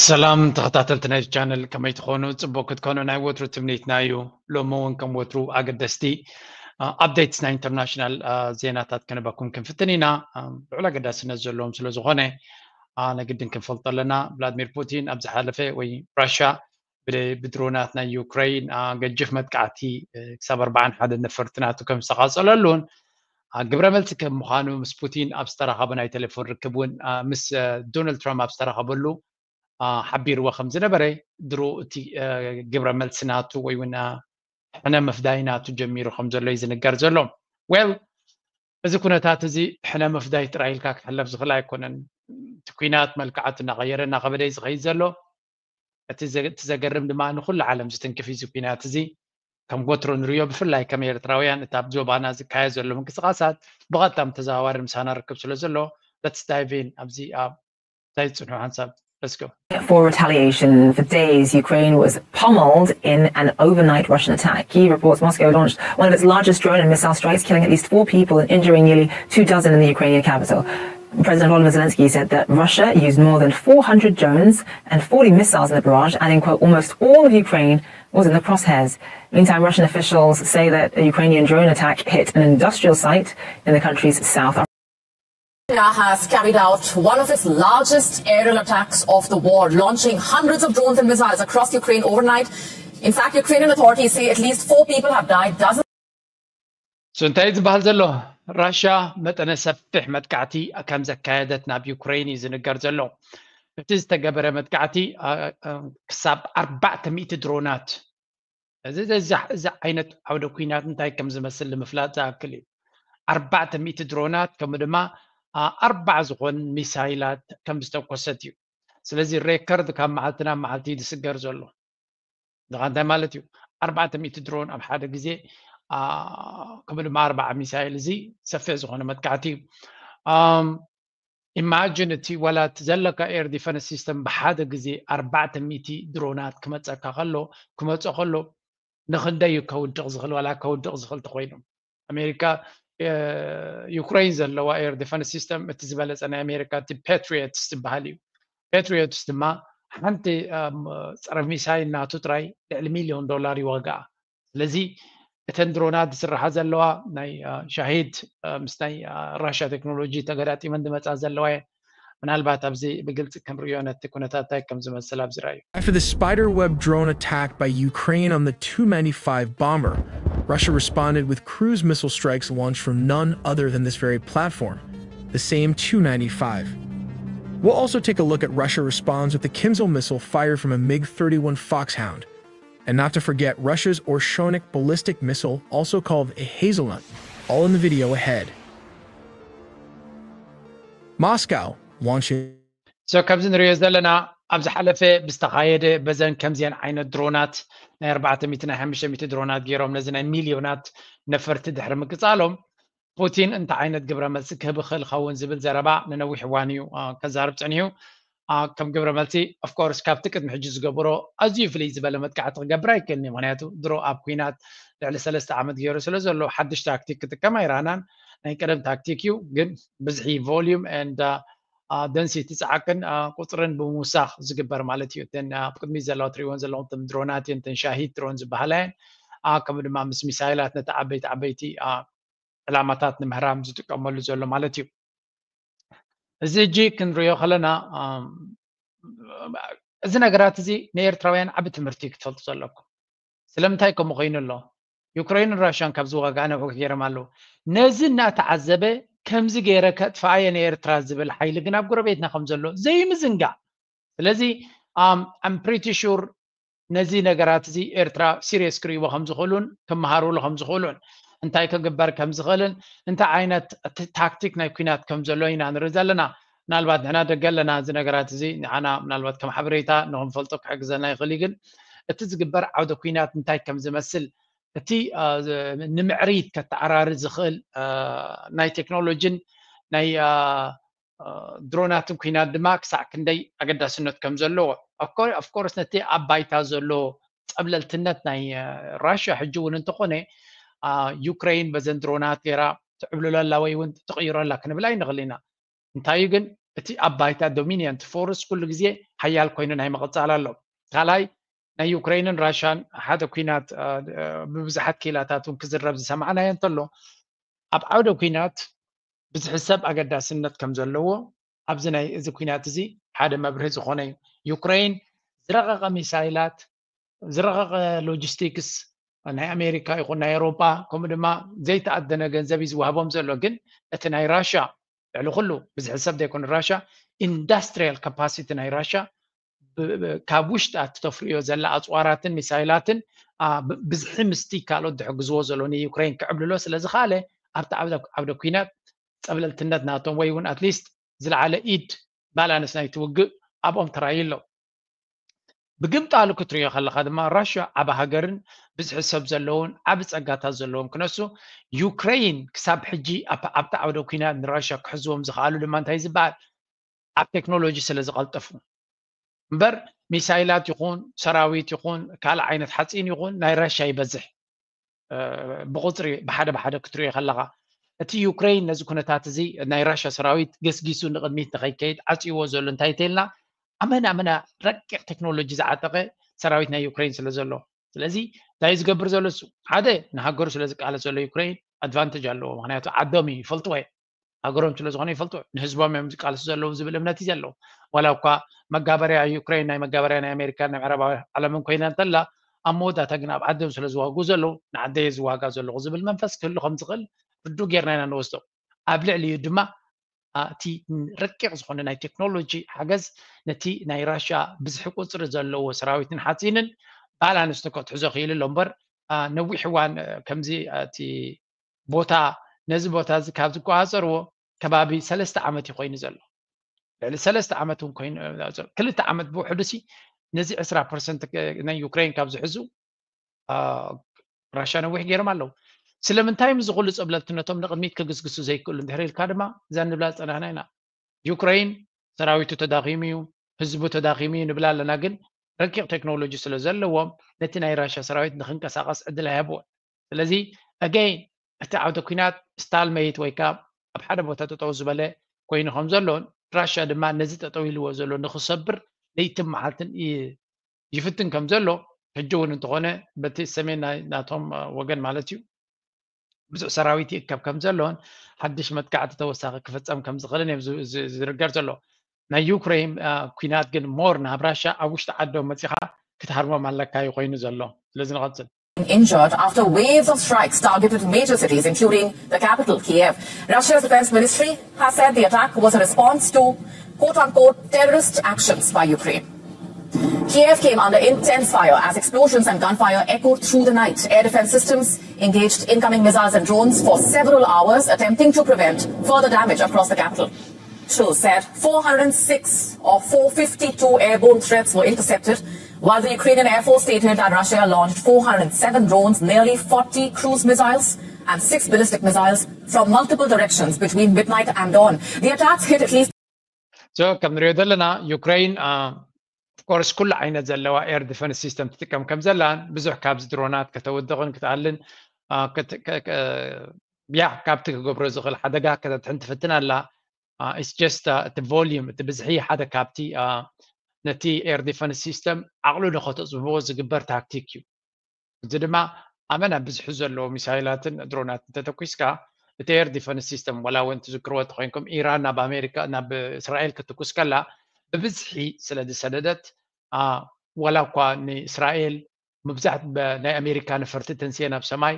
ሰላም ተኸታተልቲ ናይዚ ቻነል፣ ከመይ ትኾኑ? ጽቡቅ ክትኮኑ ናይ ወትሩ ትምኒትና እዩ። ሎሚ እውን ከም ወትሩ ኣገደስቲ፣ አ፣ ኣፕዴትስ ናይ ኢንተርናሽናል፣ አ፣ ዜናታት ከነባኩም ክንፍትን ኢና። አ፣ ልዑል ኣገዳስነት ዘለዎም ስለ ዝኾነ፣ አ፣ ነግድን ክንፈልጦ ኣለና። ቭላድሚር ፑቲን ኣብ ዝሓለፈ ወይ ራሽያ ብ-፣ ብድሮናት ናይ ዩክሬን፣ አ፣ ገጅፍ መጥቃዕቲ፣ እ፣ ክሳብ ኣርባዓን ሓደን ነፈርቲ ናቱ ከም ዝተቓጸለሉን፣ አ፣ ግብረ መልሲ ከም ምዃኑ ምስ ፑቲን ኣብ ዝተራኸበ ናይ ቴሌፎን ርክብ እውን፣ አ፣ ምስ፣ እ፣ ዶናልድ ትራምፕ ኣብ ዝተራኸበሉ፣ አ፣ ሓቢርዎ ከም ዝነበረ ድሮ እቲ፣ እ፣ ግብረ መልሲ ናቱ ወይ እውን፣ አ፣ ሕነ ምፍዳይ ናቱ ጀሚሩ ከም ዘሎ እዩ ዝንገር ዘሎ። ዌል፣ እዚ ኩነታት እዚ ሕነ ምፍዳይ ጥራይ ኢልካ ክሕለፍ ዝኽእል ኣይኮነን። እቲ ኲናት መልክዓቱ እናቐየረ እናኸበደ እዩ ዝኸይድ ዘሎ። እቲ ዘ-፣ እቲ ዘገርም ድማ ንኹሉ ዓለም ዝትንክፍ እዩ እዚ ኲናት እዚ። ከም ወትሩ ንሪኦ፣ ብፍላይ ከም ኤርትራውያን እቲ ኣብ ዞባና ዝካየድ ዘሎ ምንቅስቓሳት ብቐጥታን ብተዘዋዋሪ ምሳና ርክብ ስለ ዘሎ፣ let's dive in ኣብዚ ኣብ እንታይ ዝጽንሑ ሓንሳብ። Let's go. For retaliation, for days, Ukraine was pummeled in an overnight Russian attack. Kyiv reports Moscow launched one of its largest drone and missile strikes, killing at least four people and injuring nearly two dozen in the Ukrainian capital. President Volodymyr Zelensky said that Russia used more than four hundred drones and forty missiles in the barrage, adding, quote, "Almost all of Ukraine was in the crosshairs." Meantime, Russian officials say that a Ukrainian drone attack hit an industrial site in the country's south. Russia has carried out one of its largest aerial attacks of the war, launching hundreds of drones and missiles across Ukraine overnight. In fact, Ukrainian authorities say at least four people have died, dozens So እንታይ እዩ ዝበሃል ዘሎ? ራሽያ መጠነ ሰፊሕ መጥቃዕቲ ከም ዘካየደት ናብ ዩክሬን እዩ ዝንገር ዘሎ። እቲ ዝተገበረ መጥቃዕቲ፣ አ፣ አ፣ ክሳብ ኣርባዕተ ሚእቲ ድሮናት፣ እዚ፣ እዚ፣ እዚ ዓይነት ዓውደ ኲናት እንታይ ከም ዝመስል ንምፍላጥ ዝኣክል እዩ። ኣርባዕተ ሚእቲ ድሮናት፣ ከምኡ ድማ፣ አ፣ ኣርባዓ ዝኾን ሚሳይላት ከም ዝተኮሰት እዩ። ስለዚ ሬከርድ ካብ መዓልቲ ናብ መዓልቲ እዩ ዝስገር ዘሎ። እዚ ኸኣ እንታይ ማለት እዩ? ኣርባዕተ ሚእቲ ድሮን ኣብ ሓደ ግዜ፣ አ፣ ከምኡ ድማ ኣርባዓ ሚሳይል፣ እዚ ሰፊሕ ዝኾነ መጥቃዕቲ እዩ። ኣም፣ ኢማጂን እቲ ዋላ እቲ ዘለካ ኤር ዲፈንስ ሲስተም ብሓደ ግዜ ኣርባዕተ ሚእቲ ድሮናት ክመጸካ ከሎ፣ ክመጾ ከሎ፣ ንኽንደይ እዩ ከውድቕ ዝኽእል? ዋላ ከውድቕ ዝኽእል ተኾይኑ፣ ኣሜሪካ፣ እ፣ ዩክሬን ዘለዋ ኤር ዲፈንስ ሲስተም እቲ ዝበለጸ ናይ ኣሜሪካ እቲ ፓትሪዮትስ ዝበሃል እዩ። ፓትሪዮትስ ድማ ሓንቲ፣ እም፣ ጸረ ሚሳይል ናቱ ጥራይ ልዕሊ ሚልዮን ዶላር እዩ ዋጋኣ። ስለዚ እተን ድሮናት ዝስርሓ ዘለዋ ናይ፣ እ፣ ሻሂድ፣ እ፣ ምስ ናይ፣ እ፣ ራሽያ ቴክኖሎጂ ተገጣጢመን ዝመጻ ዘለዋ እየን። ምናልባት ኣብዚ ብግልጺ ክንርእዮ ነቲ ኩነታት እንታይ ከም ዝመስል ኣብዚ ርኣዩ። After the spider web drone attack by Ukraine on the Tu ninety-five bomber, Russia responded with cruise missile strikes launched from none other than this very platform, the same Tu ninety-five. We'll also take a look at Russia responds with the Kinzhal missile fired from a MiG thirty-one Foxhound. And not to forget Russia's Orshnik ballistic missile, also called a hazelnut, all in the video ahead. Moscow launching So፣ ከምዚ ንሪኦ ዘለና፣ ኣብ ዝሓለፈ ብዝተኻየደ በዘን ከምዚአን ዓይነት ድሮናት፣ ናይ ኣርባዕተ ሚእቲ፣ ናይ ሓሙሽተ ሚእቲ ድሮናት ገይሮም ነዚ ናይ ሚልዮናት ነፈርቲ ድሕሪ ምቅጻሎም፣ ፑቲን እንታይ ዓይነት ግብረ መልሲ ክህብ ይኽእል ይኸውን ዝብል ዘረባ ንነዊሕ እዋን እዩ፣ አ፣ ከዛርብ ጸኒሑ። አ፣ ከም ግብረ መልሲ፣ ኦፍ ኮርስ፣ ካብቲ ቅድሚ ሕጂ ዝገበሮ ኣዝዩ ፍልይ ዝበለ መጥቃዕቲ ክገብር ኣይክእልን እዩ። ምኽንያቱ ድሮ ኣብ ኲናት ልዕሊ ሰለስተ ዓመት ገይሩ ስለ ዘሎ፣ ሓድሽ ታክቲክ ክጥቀም ኣይረኣናን። ናይ ቀደም ታክቲክ እዩ፣ ግን ብዝሒ፣ volume and፣ አ፣ አ፣ ደንሲቲ፣ ጻዕቅን፣ አ፣ ቁጽርን ብምውሳኽ ዝግበር ማለት እዩ። እተን፣ አ፣ ኣብ ቅድሚት ዘለዋ ትርእይወን ዘለኹም፣ እተን ድሮናት እየን፣ እተን ሻሂድ ድሮን ዝበሃላ እየን። አ፣ ከምኡ ድማ ምስ ሚሳይላት ነቲ ዓበይቲ ዓበይቲ፣ አ፣ ዕላማታት ንምህራም ዝጥቀመሉ ዘሎ ማለት እዩ። እዚ ሕጂ ክንሪኦ ከለና፣ አ፣ እዚ ነገራት እዚ ንኤርትራውያን ዓቢ ትምህርቲ ክትፈልጡ ዘለኩም። ስለምንታይ ከምኡ ኮይኑ ኣሎ? ዩክሬንን ራሽያን ካብ ዝዋጋኣ ነውሒ ገይሮም ኣለዉ። ነዚ እናተዓዘበ፣ ከምዚ ገይረ ከጥፍኣየ ንኤርትራ ዝብል ሓይሊ ግን ኣብ ጎረቤትና ከም ዘሎ ዘይምዝንጋዕ። ስለዚ፣ ኣም፣ I'm pretty sure ነዚ ነገራት እዚ ኤርትራ ሲሪየስ ክርእይዎ ከም ዝኽእሉን ክመሃሩሉ ከም ዝኽእሉን፣ እንታይ ክግበር ከም ዝኽእልን፣ እንታይ ዓይነት ት-፣ ታክቲክ ናይ ኲናት ከም ዘሎ ኢና ንርኢ ዘለና። ምናልባት ንሕና ደገ ኣለና፣ እዚ ነገራት እዚ ንዓና ምናልባት ከም ሓበሬታ ንኽንፈልጦ ክሕግዘና ይኽእል እዩ። ግን እቲ ዝግበር ዓውደ ኲናት እንታይ ከም ዝመስል፣ እቲ፣ አ፣ ዝ-፣ ንምዕሪት ከተዓራሪ ዝኽእል፣ አ፣ ናይ ቴክኖሎጂን ናይ፣ አ፣ አ፣ ድሮናትን ኲናት ድማ ክሳዕ ክንደይ ኣገዳስነት ከም ዘለዎ። ኦፍ ኮ-፣ ኦፍ ኮርስ ነቲ ኣብ ባይታ ዘሎ ጸብለልትነት ናይ፣ አ፣ ራሽያ ሕጂ እውን እንተኾነ፣ አ፣ ዩክሬን በዘን ድሮናት ገይራ ትዕብልሎ ኣላ ወይ እውን ትቕይሮ ኣላ ክንብል ኣይንኽእል ኢና። እንታይ እዩ ግን፣ እቲ ኣብ ባይታ ዶሚኒየንት ፎርስ ኩሉ ግዜ ሓያል ኮይኑ ናይ ምቕጻል ኣሎ። ካልኣይ ናይ ዩክሬንን ራሽያን ሓደ ኩናት ብብዙሓት ክኢላታት እውን ክዝረብ ዝሰማዕናዮ እንተሎ ኣብ ዓውደ ኩናት ብዝሕሰብ ኣገዳስነት ከም ዘለዎ ኣብዚ ናይ እዚ ኩናት እዚ ሓደ መብርሂ ዝኾነ እዩ። ዩክሬን ዝረቐቐ ሚሳይላት፣ ዝረቐቐ ሎጂስቲክስ ናይ ኣሜሪካ ይኹን ናይ ኤውሮጳ ከምኡ ድማ ዘይተኣደነ ገንዘብ እዩ ዝዋህቦም ዘሎ። ግን እቲ ናይ ራሽያ ልዕሊ ኩሉ ብዝሕሰብ ዘይኮነ ራሽያ ኢንዳስትሪያል ካፓሲቲ ናይ ራሽያ ካብ ውሽጢ እተፍርዮ ዘላ ኣፅዋራትን ሚሳይላትን ብዝሒ ምስቲ ካልኦት ዝሕግዝዎ ዘሎ ንዩክሬን ክዕብልሎ ስለ ዝኸኣለ ኣብቲ ዓብደ ኩናት ፀብለልትነት ናቶም ወይ እውን ኣትሊስት ዝለዓለ ኢድ ባላንስ ናይቲ ውግእ ኣብኦም ተራእዩ ኣሎ። ብግምጣሉ ክትሪኦ ከለኻ ድማ ራሽያ ዓቢ ሃገርን ብዝሒ ሰብ ዘለውን ዓቢ ጸጋታት ዘለዎም ክነሱ ዩክሬን ክሳብ ሕጂ ኣብቲ ዓውደ ኩናት ንራሽያ ክሕዝዎም ዝኽኣሉ ድማ እንታይ ዝበሃል ኣብ ቴክኖሎጂ ስለ ዝቐልጠፉ እምበር ሚሳይላት ይኹን ሰራዊት ይኹን ካልእ ዓይነት ሓፂን ይኹን ናይ ራሽያ ይበዝሕ ብቁፅሪ ብሓደ ብሓደ ክትሪኦ ከለኻ እቲ ዩክሬን ነዚ ኩነታት እዚ ናይ ራሽያ ሰራዊት ገስጊሱ ንቕድሚት ንኸይከይድ ዓፅይዎ ዘሎ እንታይ ተልና ኣመና ኣመና ረቂቕ ቴክኖሎጂ ዝዓጠቐ ሰራዊት ናይ ዩክሬን ስለ ዘሎ ስለዚ እንታይ ዝገብር ዘሎ እሱ ሓደ ንሃገሩ ስለ ዝቃለስ ዘሎ ዩክሬን ኣድቫንቴጅ ኣለዎ ምክንያቱ ዓዶም እዩ ይፈልጥዎ ሃገሮም ስለ ዝኾነ ይፈልጡ ንህዝቦም እዮም ዝቃለሱ ዘለዉ ዝብል እምነት እዩ ዘለዉ ዋላ እኳ መጋበርያ ዩክሬን ናይ መጋበርያ ናይ ኣሜሪካ ናይ ምዕራባዊ ዓለምን ኮይና እንተላ ኣብ መወዳእታ ግን ኣብ ዓዶም ስለ ዝዋጉ ዘለዉ ንዓደየ ዝዋጋ ዘለኹ ዝብል መንፈስ ክህሉ ከም ዝኽእል ርዱእ ጌርና ኢና ንወስዶ ኣብ ልዕሊኡ ድማ እቲ ረቂቕ ዝኾነ ናይ ቴክኖሎጂ ሓገዝ ነቲ ናይ ራሽያ ብዝሒ ቁፅሪ ዘለዎ ሰራዊትን ሓፂንን ባላንስ ንከትሕዞ ክኢሉ ኣሎ እምበር ነዊሕ እዋን ከምዚ እቲ ቦታ ነዚ ቦታ እዚ ካብ ዝቆፃፀርዎ ከባቢ ሰለስተ ዓመት እዩ ኮይኑ ዘሎ ልዕሊ ሰለስተ ዓመት እውን ኮይኑ ክልተ ዓመት ብውሕዱ ሲ ነዚ ዕስራ ፐርሰንት ናይ ዩክሬን ካብ ዝሕዙ ራሽያ ነዊሕ ገይሮም ኣለዉ ስለምንታይ ምስ ዝኩሉ ፀብለልትነቶም ንቅድሚት ክግስግሱ ዘይክእሉ እንድሕር ኢልካ ድማ እዛ ንብላ ዝፀናሕና ኢና ዩክሬን ሰራዊቱ ተዳኺሙ እዩ ህዝቡ ተዳኺሙ እዩ ንብላ ኣለና ግን ረቂቕ ቴክኖሎጂ ስለ ዘለዎም ነቲ ናይ ራሽያ ሰራዊት ንክንቀሳቀስ ዕድል ኣይሃብዎን ስለዚ ኣገይ እቲ ዓውደ ኩናት ስታልመይት ወይ ከዓ ኣብ ሓደ ቦታ ጠጠው ዝበለ ኮይኑ ከም ዘሎን ራሽያ ድማ ነዚ ጠጠው ኢልዎ ዘሎ ንክሰብር ለይትን መዓልትን ይፍትን ከም ዘሎ ሕጂ እውን እንተኾነ በቲ ሰሜን ናቶም ወገን ማለት እዩ ብዙሕ ሰራዊት ይእከብ ከም ዘሎን ሓድሽ መጥቃዕቲ ተወሳኺ ክፍፀም ከም ዝኽእልን እዮም ዝርገር ዘሎ ናይ ዩክሬን ኩናት ግን ሞር ናብ ራሽያ ኣብ ውሽጢ ዓዶም መፂኻ ክትሃርሞም ኣለካ እዩ ኮይኑ ዘሎ ስለዚ ንቐፅል injured after waves of strikes targeted major cities, including the capital, Kiev. Russia's defense ministry has said the attack was a response to quote unquote terrorist actions by Ukraine. Kiev came under intense fire as explosions and gunfire echoed through the night. Air defense systems engaged incoming missiles and drones for several hours, attempting to prevent further damage across the capital. Officials said four hundred six of four fifty-two airborne threats were intercepted, while the Ukrainian Air Force stated that Russia launched four hundred seven drones, nearly forty cruise missiles, and six ballistic missiles from multiple directions between midnight and dawn. The attacks hit at least so ከም ንሪኦ ዘለና ዩክሬን ኦፍኮርስ ኩሉ ዓይነት ዘለዋ ኤር ዲፈንስ ሲስተም ትጥቀም ከም ዘላን ብዙሕ ካብዚ ድሮናት ከተውድቕን ክትኣልን ያ ካብቲ ክገብሮ ዝኽእል ሓደጋ ከተድሕን ትፍትን ኣላ it's just እቲ volume እቲ ብዝሒ ሓደ ካብቲ ነቲ air defense system ዓቕሉ ንኸተፅብቦ ዝግበር ታክቲክ እዩ እዚ ድማ ኣመና ብዝሒ ዘለዎ ሚሳይላትን ድሮናት እንተተኩስካ እቲ air defense system ወላ እውን ትዝክርዎ ተኮይንኩም ኢራን ናብ ኣሜሪካ ናብ እስራኤል ክትኩስ ከላ ብብዝሒ ስለ ዝሰደደት ወላ እኳ ንእስራኤል መብዛሕት ናይ ኣሜሪካ ነፈርቲ ተንስኤ ናብ ሰማይ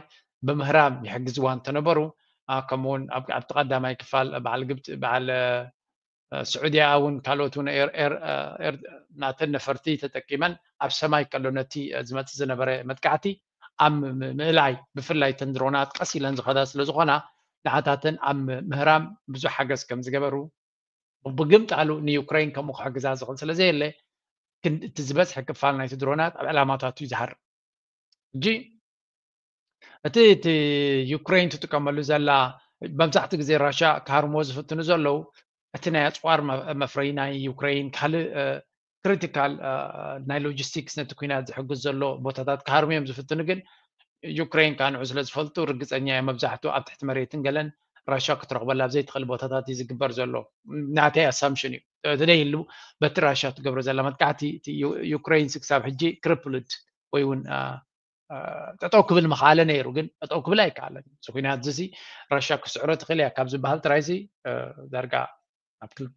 ብምህራም ይሕግዝዋ እንተነበሩ ከምኡውን ኣብቲ ቀዳማይ ክፋል በዓል ግብፂ በዓል ስዑድያ እውን ካልኦት እውን ናተን ነፈርቲ ተጠቂመን ኣብ ሰማይ ከሎ ነቲ ዝመፅእ ዝነበረ መጥቃዕቲ ኣብ ምእላይ ብፍላይ ተን ድሮናት ቀስ ኢለን ዝኸዳ ስለ ዝኾና ንዓታተን ኣብ ምህራም ብዙሕ ሓገዝ ከም ዝገበሩ ብግምጣሉ ንዩክሬን ከምኡ ክሕግዛ ዝኽእል ስለ ዘየለ እቲ ዝበዝሐ ክፋል ናይቲ ድሮናት ኣብ ዕላማታቱ እዩ ዝሃርም ሕጂ እቲ እቲ ዩክሬን ትጥቀመሉ ዘላ መብዛሕትኡ ግዜ ራሽያ ክሃርምዎ ዝፍትኑ ዘለዉ እቲ ናይ ኣፅዋር መፍረይ ናይ ዩክሬን ካልእ ክሪቲካል ናይ ሎጂስቲክስ ነቲ ኩናት ዝሕግዝ ዘሎ ቦታታት ክሃርሙ እዮም ዝፍትኑ ግን ዩክሬን ከዓ ንዑ ስለ ዝፈልጡ ርግፀኛ እዮም መብዛሕትኡ ኣብ ትሕቲ መሬትን ገለን ራሻ ክትረኽበላ ኣብ ዘይትኽእል ቦታታት እዩ ዝግበር ዘሎ። ናተይ ኣሳምሽን እዩ። ተደይሉ በቲ ራሻ ትገብሮ ዘላ መጥቃዕቲ ዩክሬን ክሳብ ሕጂ ክርፕልድ ወይ እውን ጠጠው ክብል ምኽኣለ ነይሩ፣ ግን ጠጠው ክብል ኣይከኣለን። እዚ ኩናት እዚ ራሻ ክስዕሮ ትኽእል እያ ካብ ዝበሃል ጥራይ ዳርጋ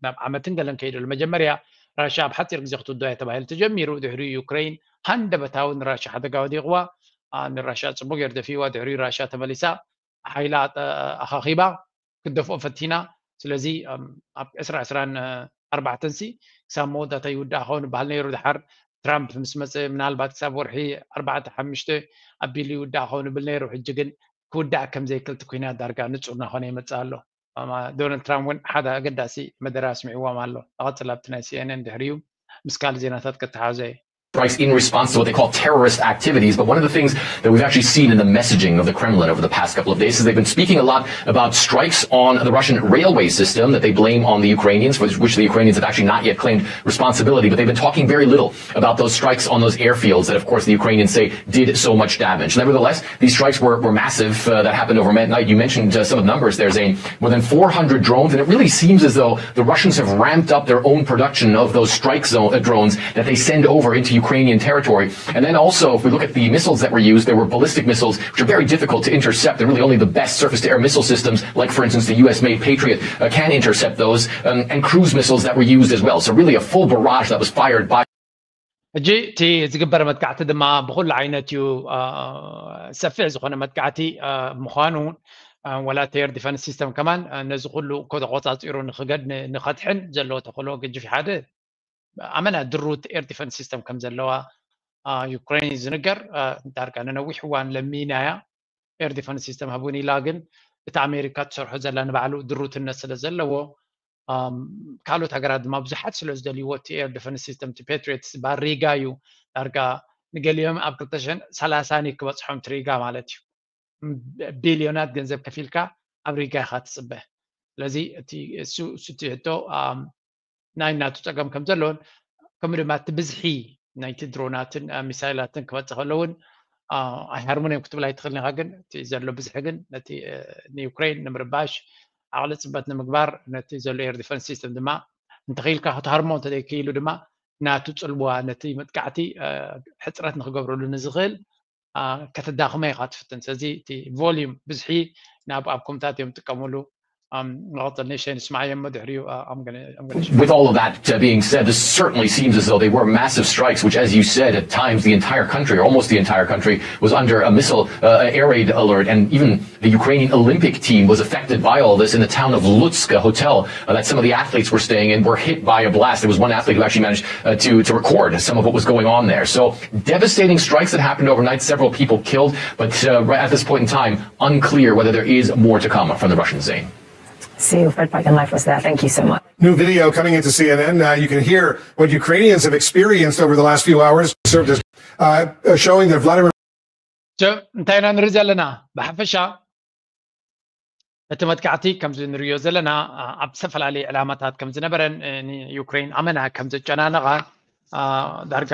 ናብ ዓመትን ገለን ከይደሉ። መጀመርያ ራሻ ኣብ ሓፂር ግዜ ክትውድኦ እያ ተባሂሉ ተጀሚሩ። ድሕሪኡ ዩክሬን ሃንደበታዊ ንራሻ ሓደጋ ወዲቕዋ፣ ንራሻ ፅቡቅ ገይሩ ደፊእዋ። ድሕሪኡ ራሻ ተመሊሳ ሓይላ ኣኻኺባ ክትደፍኦ ፈቲና። ስለዚ ኣብ ዕስራ ዕስራን ኣርባዕተን ሲ ክሳብ መወዳእታ ይውዳእ ኸውን ይበሃል ነይሩ። ድሓር ትራምፕ ምስ መፀ ምናልባት ክሳብ ወርሒ ኣርባዕተ ሓሙሽተ ኣቢሉ ይውዳእ ኸውን ይብል ነይሩ። ሕጂ ግን ክውዳእ ከም ዘይክእል እቲ ኩናት ዳርጋ ንፁር እናኾነ ይመፅእ ኣሎ። ዶናልድ ትራምፕ እውን ሓደ ኣገዳሲ መደረ ኣስሚዕዎም ኣሎ። እቐፅል ኣብቲ ናይ ሲኤንኤን ድሕሪኡ ምስ ካልእ ዜናታት ከተሓዞ እየ። strikes in response to what they call terrorist activities. But one of the things that we've actually seen in the messaging of the Kremlin over the past couple of days is they've been speaking a lot about strikes on the Russian railway system that they blame on the Ukrainians, which the Ukrainians have actually not yet claimed responsibility, but they've been talking very little about those strikes on those airfields that, of course, the Ukrainians say did so much damage. Nevertheless, these strikes were, were massive uh, that happened overnight. You mentioned uh, some of the numbers there, Zain. More than four hundred drones, and it really seems as though the Russians have ramped up their own production of those strike zone, uh, drones that they send over into Ukrainian territory. And then also, if we look at the missiles that were used, there were ballistic missiles, which are very difficult to intercept. And really only the best surface-to-air missile systems, like, for instance, the U S-made Patriot, uh, can intercept those, um, and cruise missiles that were used as well. So really a full barrage that was fired by ሕጂ እቲ ዝግበር መጥቃዕቲ ድማ ብኩሉ ዓይነት እዩ። ሰፊሕ ዝኾነ መጥቃዕቲ ምዃኑ፣ ወላ እቲ ኤር ዲፈንስ ሲስተም ከማን ነዚ ኩሉ ተቆፃፂሩ ንክገድ ንኸድሕን ዘለዎ ተኽእሎ ገጅፍ ሓደ ኣመና ድሩት ኤር ዲፈንስ ሲስተም ከም ዘለዋ ዩክሬን እዩ ዝንገር። ዳርጋ ንነዊሕ እዋን ለሚናያ ኤር ዲፈንስ ሲስተም ሃቡን ኢላ፣ ግን እቲ ኣሜሪካ ትሰርሖ ዘላ ንባዕሉ ድሩትነት ስለ ዘለዎ ካልኦት ሃገራት ድማ ብዙሓት ስለ ዝደልይዎ እቲ ኤር ዲፈንስ ሲስተም እቲ ፓትሪዮትስ ባሪጋ እዩ። ዳርጋ ንገሊኦም ኣብ ክልተ ሽሕን ሰላሳን እዩ ክበፅሖም እቲ ሪጋ ማለት እዩ። ቢልዮናት ገንዘብ ከፊልካ ኣብ ሪጋ ኢኻ ትፅበ። ስለዚ እቲ እሱ እቲ ሕቶ ናይ ናቱ ፀገም ከም ዘለዎን ከምኡ ድማ እቲ ብዝሒ ናይቲ ድሮናትን ሚሳይላትን ክመፅእ ከሎ እውን ኣይሃርሙን እዮም ክትብል ኣይትኽእልን ኢኻ። ግን እቲ ዘሎ ብዝሒ ግን ነቲ ንዩክሬን ንምርባሽ ዓቕሊ ፅበት ንምግባር ነቲ ዘሎ ኤር ዲፈንስ ሲስተም ድማ እንተኽኢልካ ክትሃርሞ እንተዘይክኢሉ ድማ ናቱ ፅልዋ ነቲ መጥቃዕቲ ሕፅረት ንክገብረሉ ንዝኽእል ከተዳኽሞ ኢኻ ትፍትን። ስለዚ እቲ volume ብዝሒ ናብ ኣብ ኮምታት እዮም ዝጥቀምሉ። ንቐፅል ንእሽተይ ንስማዓዮ እሞ ድሕሪኡ With all of that uh, being said, this certainly seems as though they were massive strikes, which, as you said, at times the entire country, or almost the entire country, was under a missile uh, air raid alert, and even the Ukrainian Olympic team was affected by all this in the town of Lutsk, a hotel uh, that some of the athletes were staying in, were hit by a blast. There was one athlete who actually managed uh, to, to record some of what was going on there. So devastating strikes that happened overnight, several people killed, but uh, right at this point in time, unclear whether there is more to come from the Russian Zain. See you, Fred Pike and Life was there. Thank you so much. New video coming into C N N. Uh, you can hear what Ukrainians have experienced over the last few hours, served as uh, showing that Vladimir. እንታይ ኢና ንርኢ ዘለና? ብሓፈሻ እቲ መጥቃዕቲ ከምዚ ንሪኦ ዘለና ኣብ ዝተፈላለዩ ዕላማታት ከም ዝነበረን ንዩክሬን ኣመና ከም ዘጨናነቓ ዳርጋ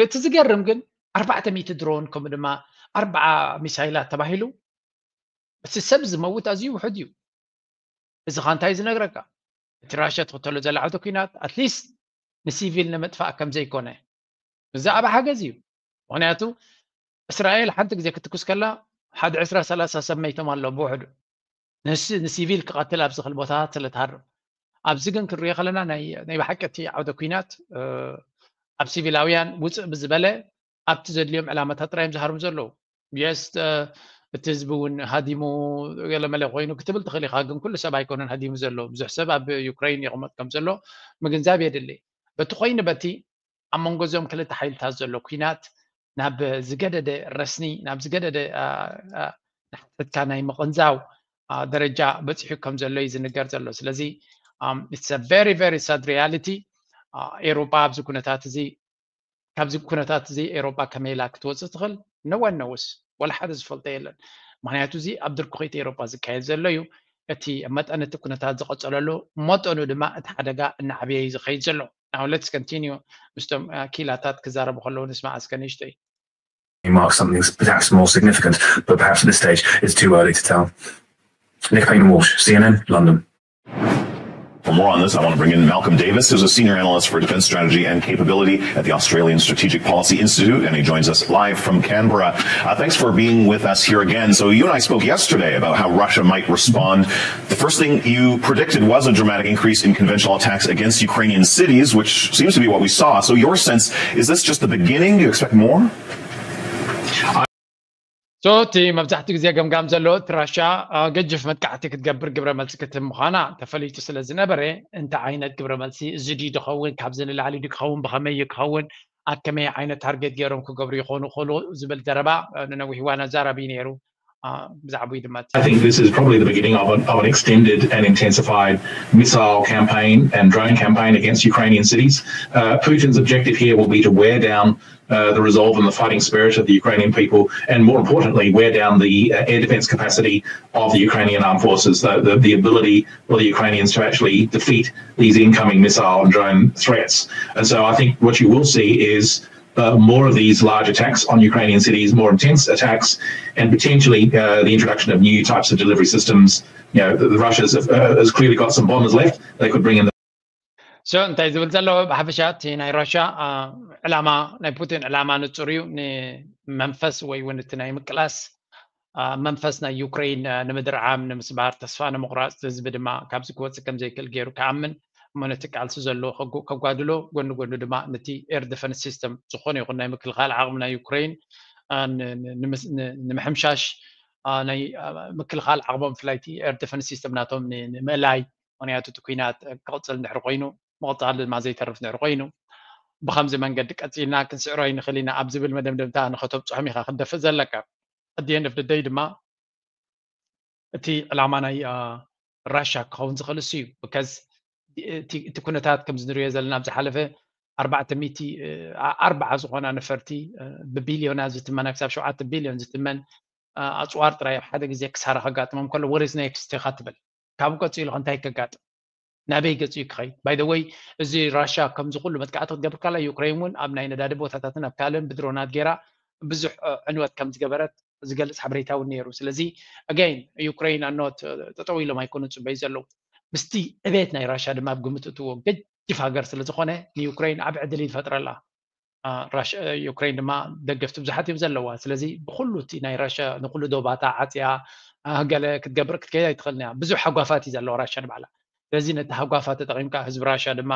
እቲ ዝገርም ግን ኣርባዕተ ሚእቲ ድሮን ከምኡ ድማ ኣርባዓ ሚሳይላት ተባሂሉ እቲ ሰብ ዝመውት ኣዝዩ ውሑድ እዩ። እዚ ኻ እንታይ ዝነግረካ? እቲ ራሽያ ትኽተሎ ዘላ ዓውደ ኲናት ኣትሊስት ንሲቪል ንምጥፋእ ከም ዘይኮነ ብዛዕባ ሓገዝ እዩ። ምኽንያቱ እስራኤል ሓንቲ ግዜ ክትኩስ ከላ ሓደ ዕስራ ሰላሳ ሰብ መይቶም ኣሎ ብውሕዱ። ንሲቪል ክቐትል ኣብ ዝኽእል ቦታታት ስለ ትሃርም። ኣብዚ ግን ክንሪኦ ከለና ናይ ብሓቂ እቲ ዓውደ ኲናት ኣብ ሲቪላውያን ውፅእ ብዝበለ ኣብቲ ዘድልዮም ዕላማታት ጥራይ እዮም ዝሃርሙ ዘለዉ። የስ እቲ ህዝቢ እውን ሃዲሙ ገለመለ ኮይኑ ክትብል ትኽእል ኢኻ፣ ግን ኩሉ ሰብ ኣይኮነን ሃዲሙ ዘሎ። ብዙሕ ሰብ ኣብ ዩክሬን ይቕመጥ ከም ዘሎ ምግንዛብ የድሊ። በቲ ኮይኑ በቲ ኣብ መንጎ እዞም ክልተ ሓይልታት ዘሎ ኲናት ናብ ዝገደደ ረስኒ ናብ ዝገደደ ንሓትሕትካ ናይ ምቕንዛው ደረጃ በፂሑ ከም ዘሎ እዩ ዝንገር ዘሎ። ስለዚ it's a very very sad reality። ኤውሮጳ ኣብዚ ኩነታት እዚ ካብዚ ኩነታት እዚ ኤውሮጳ ከመይ ኢላ ክትወፅእ ትኽእል? No one knows። ወላ ሓደ ዝፈልጦ የለን። ምክንያቱ እዚ ኣብ ድርኩኺት ኤውሮጳ ዝካየድ ዘሎ እዩ። እቲ መጠን እቲ ኩነታት ዝቐፀለሉ መጠኑ ድማ እቲ ሓደጋ እናዓበየ እዩ ዝኸይድ ዘሎ። Now let's continue ምስቶም ኪላታት ክዛረቡ ከለዉ ንስማዕ እስከ ንእሽተይ። Mark something perhaps more significant, but perhaps at this stage it's too early to tell. Nick Hayden Walsh, C N N, London. For more on this, I want to bring in Malcolm Davis, who's a senior analyst for defense strategy and capability at the Australian Strategic Policy Institute, and he joins us live from Canberra. Uh, thanks for being with us here again. So, you and I spoke yesterday about how Russia might respond. The first thing you predicted was a dramatic increase in conventional attacks against Ukrainian cities, which seems to be what we saw. So, your sense, is this just the beginning? Do you expect more? So እቲ መብዛሕትኡ ግዜ ገምጋም ዘሎ እቲ ራሻ ገጅፍ መጥቃዕቲ ክትገብር ግብረ መልሲ ክትህብ ምዃና ተፈሊጡ ስለ ዝነበረ፣ እንታይ ዓይነት ግብረ መልሲ፣ እዚ ድዩ ዝኸውን፣ ካብዚ ንላዕሊ ድዩ ክኸውን፣ ብኸመይ እዩ ክኸውን፣ ኣብ ከመይ ዓይነት ታርጌት ገይሮም ክገብሩ ይኾኑ ይኽእሉ ዝብል ዘረባ ንነዊሕ እዋን ኣዛራቢ ነይሩ። ብዛዕባኡ ድማ I think this is probably the beginning of an, of an extended and intensified missile campaign and drone campaign against Ukrainian cities. Uh, Putin's objective here will be to wear down uh, the resolve and the fighting spirit of the Ukrainian people, and more importantly, wear down the uh, air defense capacity of the Ukrainian armed forces, the, the, the ability for the Ukrainians to actually defeat these incoming missile and drone threats. And so I think what you will see is uh, more of these large attacks on Ukrainian cities, more intense attacks, and potentially uh, the introduction of new types of delivery systems. You know, the, the Russia's uh, has clearly got some bombers left. They could bring in the So እንታይ ዝብል ዘሎ ብሓፈሻ እቲ ናይ ራሻ ዕላማ፣ ናይ ፑቲን ዕላማ ንጹር እዩ። ንመንፈስ ወይ እውን እቲ ናይ ምቅላስ መንፈስ ናይ ዩክሬን ንምድርዓም፣ ንምስባር፣ ተስፋ ንምቑራፅ፣ ህዝቢ ድማ ካብዚ ክወፅእ ከም ዘይክእል ገይሩ ክኣምን፣ እሞ ነቲ ቃልሲ ዘሎ ከጓድሎ፣ ጎኒ ጎኒ ድማ ነቲ air defense system ዝኾነ ይኹን ናይ ምክልኻል ዓቕሚ ናይ ዩክሬን ንምሕምሻሽ፣ ናይ ምክልኻል ዓቕሞም፣ ብፍላይ እቲ air defense system ናቶም ንምእላይ፣ ምክንያቱ እቲ ኲናት ክቕፅል እንድሕር ኮይኑ፣ ምቕፃል ድማ ዘይተርፍ እንድሕር ኮይኑ፣ ብኸምዚ መንገዲ ቀፂልና ክንስዕሮ ኣይንኽእል ኢና ኣብ ዝብል መደምደምታ ንኸተብፅሖም ኢኻ ክትደፍእ ዘለካ። At the end of the day ድማ እቲ ዕላማ ናይ ራሻ ክኸውን ዝኽእል እሱ እዩ። Because እቲ ኩነታት ከምዚ ንሪኦ ዘለና ኣብ ዝሓለፈ ኣርባዕተ ሚእቲ ኣርባዓ ዝኾና ነፈርቲ ብቢልዮናት ዝትመና ክሳብ ሸውዓተ ቢልዮን ዝትመን ኣፅዋር ጥራይ ኣብ ሓደ ግዜ ክሳራ ከጋጥሞም ከሎ what is next ኢኻ ትብል። ካብኡ ቀፂሉ እንታይ ከጋጥም፣ ናበይ ገፂኡ ክኸይድ? By the way፣ እዚ ራሻ ከምዚ ኩሉ መጥቃዕቲ ክትገብር ከላ ዩክሬን እውን ኣብ ናይ ነዳዲ ቦታታትን ኣብ ካልእን ብድሮናት ገይራ ብዙሕ ዕንወት ከም ዝገበረት ዝገልፅ ሓበሬታ እውን ነይሩ። ስለዚ again ዩክሬን ኣኖት ጠጠው ኢሎም ኣይኮኑ ፅበይ ዘለዉ። ምስቲ ዕቤት ናይ ራሻ ድማ ኣብ ግምት እትዎ ገጅፍ ሃገር ስለ ዝኾነ ንዩክሬን ዓብ ዕድል ይፈጥረላ። ዩክሬን ድማ ደገፍቲ ብዙሓት እዮም ዘለዋ። ስለዚ ብኩሉ እቲ ናይ ራሻ ንኩሉ ዶባታ ዓፅያ ገለ ክትገብር ክትከይድ ኣይትኽእልን እያ። ብዙሕ ሃጓፋት እዩ ዘለዋ ራሻ ንባዕላ። ስለዚ ነቲ ሃጓፋት ተጠቒምካ ህዝቢ ራሻ ድማ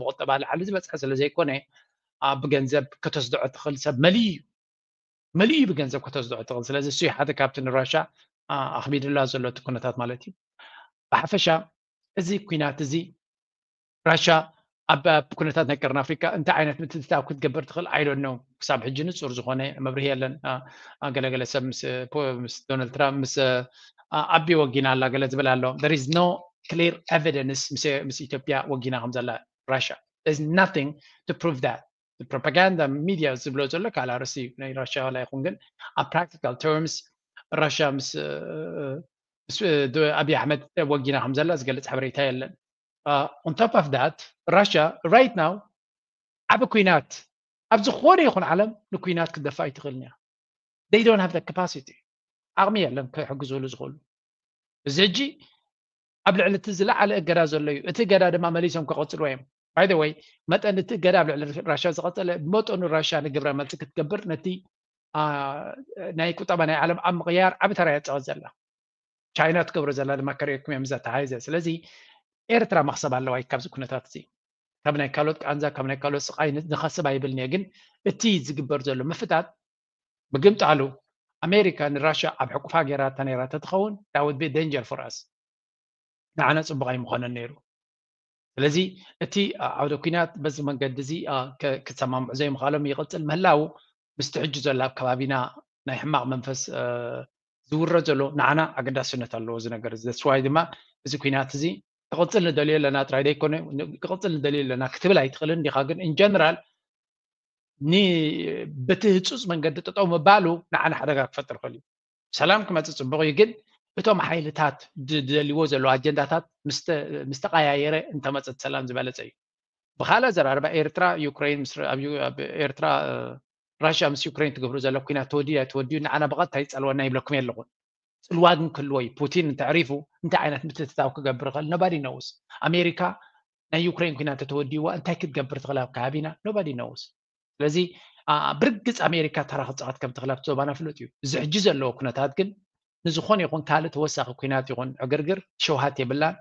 ብቁጠባ ላዕሊ ዝበፅሐ ስለ ዘይኮነ ብገንዘብ ከተስድዖ ትኽእል ሰብ መሊኡ እዩ። መሊኡ እዩ ብገንዘብ ከተስድዖ ትኽእል። ስለዚ እሱ ሓደ ካብቲ ንራሻ ኣኽቢድላ ዘሎ እቲ ኩነታት ማለት እዩ። ብሓፈሻ እዚ ኩናት እዚ ራሻ ኣብ ኩነታት ናይ ቀርኒ ኣፍሪካ እንታይ ዓይነት ምትእትታው ክትገብር ትኽእል I don't know። ክሳብ ሕጂ ንፁር ዝኾነ መብርሂ የለን። ገለገለ ሰብ ምስ ዶናልድ ትራምፕ ምስ ኣቢ ወጊና ኣላ ገለ ዝብል ኣሎ። There is no clear evidence ምስ ኢትዮጵያ ወጊና ከም ዘላ ራሻ። There is nothing to prove that። ፕሮፓጋንዳ ሚድያ ዝብሎ ዘሎ ካልእ ኣርእስቲ እዩ። ናይ ራሻ ዋላ ይኹን ግን ኣብ practical terms ራሻ ምስ ኣብይ ኣሕመድ ወጊና ከም ዘላ ዝገልፅ ሓበሬታ የለን። On top of that ራሻ right now ዓብ ኩናት ኣብ ዝኾነ ይኹን ዓለም ንኩናት ክትደፋ ኣይትኽእልን እያ። They don't have the capacity፣ ዓቕሚ የለን ክሕግዝሉ ዝኽእሉ። እዚ ሕጂ ኣብ ልዕሊ እቲ ዝለዓለ እገዳ ዘሎ እዩ። እቲ እገዳ ድማ መሊሶም ክቐፅልዎ እዮም። By the way መጠን እቲ እገዳ ኣብ ልዕሊ ራሻ ዝቐፀለ ብመጠኑ ራሻ ንግብረ መልሲ ክትገብር ነቲ ናይ ቁጠባ ናይ ዓለም ኣብ ምቕያር ዓብ ተራ እያ ትፃወት ዘላ። ቻይና ትገብሮ ዘላ ድማ ከርእየኩም እየ ምስ ኣተሓሒዘ። ስለዚ ኤርትራ መኽሰብ ኣለዋ እዩ ካብዚ ኩነታት እዚ። ካብ ናይ ካልኦት ቃንዛ ካብ ናይ ካልኦት ስቓይ ንኸስብ ኣይብልን እየ፣ ግን እቲ ዝግበር ዘሎ ምፍታት ምግምጣሉ ኣሜሪካ ንራሻ ኣብ ሕቁፋ ገይራታ ነይራ ተትኸውን that would be danger for us። ንዓና ፅቡቕ ኣይምኾነን ነይሩ። ስለዚ እቲ ዓውደ ኩናት በዚ መንገዲ እዚ ክሰማምዑ ዘይምኻሎም ይቕፅል ምህላው ምስቲ ሕጂ ዘሎ ኣብ ከባቢና ናይ ሕማቕ መንፈስ ዝውረ ዘሎ ንዓና ኣገዳስነት ኣለዎ እዚ ነገር እዚ። That's why ድማ እዚ ኩናት እዚ ክቕፅል ንደልዮ ኣለና ጥራይ ዘይኮነ ክቕፅል ንደልዮ ኣለና ክትብል ኣይትኽእልን ዲኻ፣ ግን in general በቲ ህፁፅ መንገዲ ጠጠው ምባሉ ንዓና ሓደጋ ክፈጥር ይኽእል እዩ። ሰላም ክመፅእ ፅቡቕ እዩ፣ ግን እቶም ሓይልታት ዝደልይዎ ዘለዉ ኣጀንዳታት ምስ ተቐያየረ እንተመፀ እቲ ሰላም ዝበለፀ እዩ። ብኻልእ ኣዘራርባ ኤርትራ ዩክሬን ኣብ ኤርትራ ራሽያ ምስ ዩክሬን ትገብሩ ዘሎ ኩናት ተወዲኡ ኣይተወዲኡ ንዓና ብቐጥታ ይፀልወና ይብለኩም የለኹን። ጽልዋ ግን ክህልዎ እዩ። ፑቲን እንተዕሪፉ እንታይ ዓይነት ምትእትታው ክገብር ይኽእል? Nobody knows። ኣሜሪካ ናይ ዩክሬን ኩናት እንተተወዲእዋ እንታይ ክትገብር ትኽእል ኣብ ከባቢና? Nobody knows። ስለዚ ብርግጽ ኣሜሪካ ተራ ክጻወት ከም ትኽእል ኣብቲ ዞባና ፍሉጥ እዩ። እዚ ሕጂ ዘለዎ ኩነታት ግን ንዝኾነ ይኹን ካልእ ተወሳኺ ኩናት ይኹን ዕግርግር ሸውሃት የብላን፣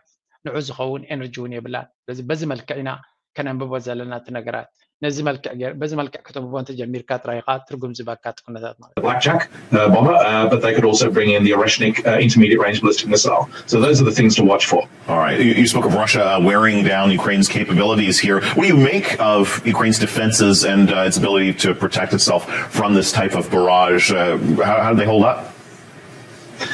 ንዑ ዝኸውን ኤነርጂ እውን የብላን። ስለዚ በዚ መልክዕ ኢና ከነንብቦ ዘለና እቲ ነገራት። ነዚ መልክዕ በዚ መልክዕ ከተንብቦ እንተጀሚርካ ጥራይ ኢኻ ትርጉም ዝበካ እቲ ኩነታት ማለት። Blackjack uh, bomber, uh, but they could also bring in the Oreshnik uh, intermediate range ballistic missile. So those are the things to watch for. All right. You, you spoke of Russia uh, wearing down Ukraine's capabilities here. What do you make of Ukraine's defenses and uh, its ability to protect itself from this type of barrage? Uh, how, how do they hold up?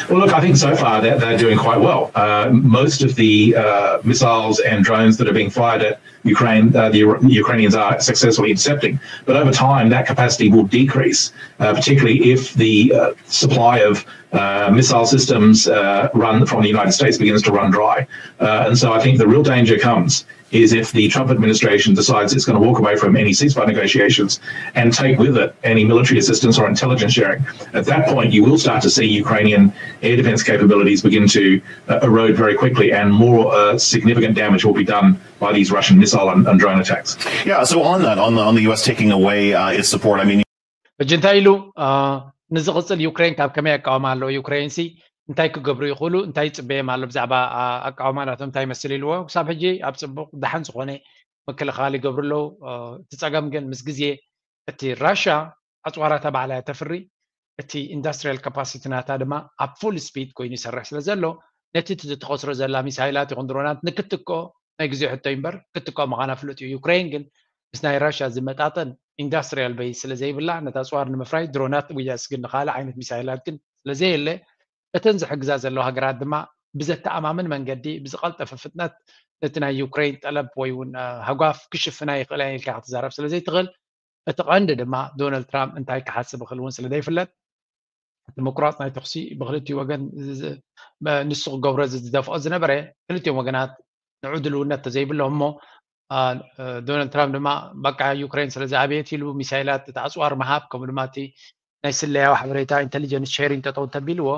Well, look, I think so far they're, they're doing quite well. Uh, most of the uh, missiles and drones that are being fired at Ukraine, uh, the, the Ukrainians are successfully intercepting. But over time, that capacity will decrease, uh, particularly if the uh, supply of uh, missile systems uh, run from the United States begins to run dry. Uh, and so I think the real danger comes is if the Trump administration decides it's going to walk away from any ceasefire negotiations and take with it any military assistance or intelligence sharing. At that point, you will start to see Ukrainian air defense capabilities begin to uh, erode very quickly, and more uh, significant damage will be done by these Russian missile and, and drone attacks. Yeah, so on that, on the, on the U S taking away uh, its support, I mean, ሕጂ እንታይ ኢሉ ንዝቕፅል ዩክሬን ካብ ከመይ ኣቃውማ ኣለዎ? ዩክሬን ሲ እንታይ ክገብሩ ይኽእሉ? እንታይ ይፅበዮም ኣሎ? ብዛዕባ ኣቃውማ ናቶም እንታይ ይመስል ኢልዎ። ክሳብ ሕጂ ኣብ ፅቡቕ ደሓን ዝኾነ ምክልኻል ይገብሩ ኣለዉ። እቲ ፀገም ግን ምስ ግዜ እቲ ራሻ ኣፅዋራታ ባዕላ ተፍሪ፣ እቲ ኢንዳስትሪያል ካፓሲቲ ናታ ድማ ኣብ ፉል ስፒድ ኮይኑ ይሰርሕ ስለ ዘሎ ነቲ ትተኸስሮ ዘላ ሚሳይላት ይኹን ድሮናት ንክትክኦ ናይ ግዜ ሕቶ እምበር ክትክኦ ምዃና ፍሉጥ እዩ። ዩክሬን ግን ምስ ናይ ራሻ ዝመጣጠን ኢንዳስትሪያል ቤዝ ስለ ዘይብላ ነታ ኣፅዋር ንምፍራይ ድሮናት ውያስ ግን ንካልእ ዓይነት ሚሳይላት ግን ስለ ዘየለ እተን ዝሕግዛ ዘለዋ ሃገራት ድማ ብዘተኣማምን መንገዲ ብዝቐልጠፈ ፍጥነት ነቲ ናይ ዩክሬን ጠለብ ወይ እውን ሃጓፍ ክሽፍና ይኽእላ ኢልካ ክትዛረብ ስለ ዘይትኽእል እቲ ቀንዲ ድማ ዶናልድ ትራምፕ እንታይ ክሓስብ ይኽእል እውን ስለ ዘይፍለጥ እቲ ምቁራፅ ናይ ተኹሲ ብክልቲኡ ወገን ንሱ ክገብሮ ዝደፍኦ ዝነበረ ክልቲኦም ወገናት ንዑ ድልውነት ተዘይብሎም እሞ ዶናልድ ትራምፕ ድማ በቃ ዩክሬን ስለ ዝኣበየት ኢሉ ሚሳይላት እቲ ኣፅዋር ምሃብ ከምኡ ድማ እቲ ናይ ስለያዊ ሓበሬታ ኢንቴሊጀንስ ሼሪንግ ጠጠው እንተቢልዎ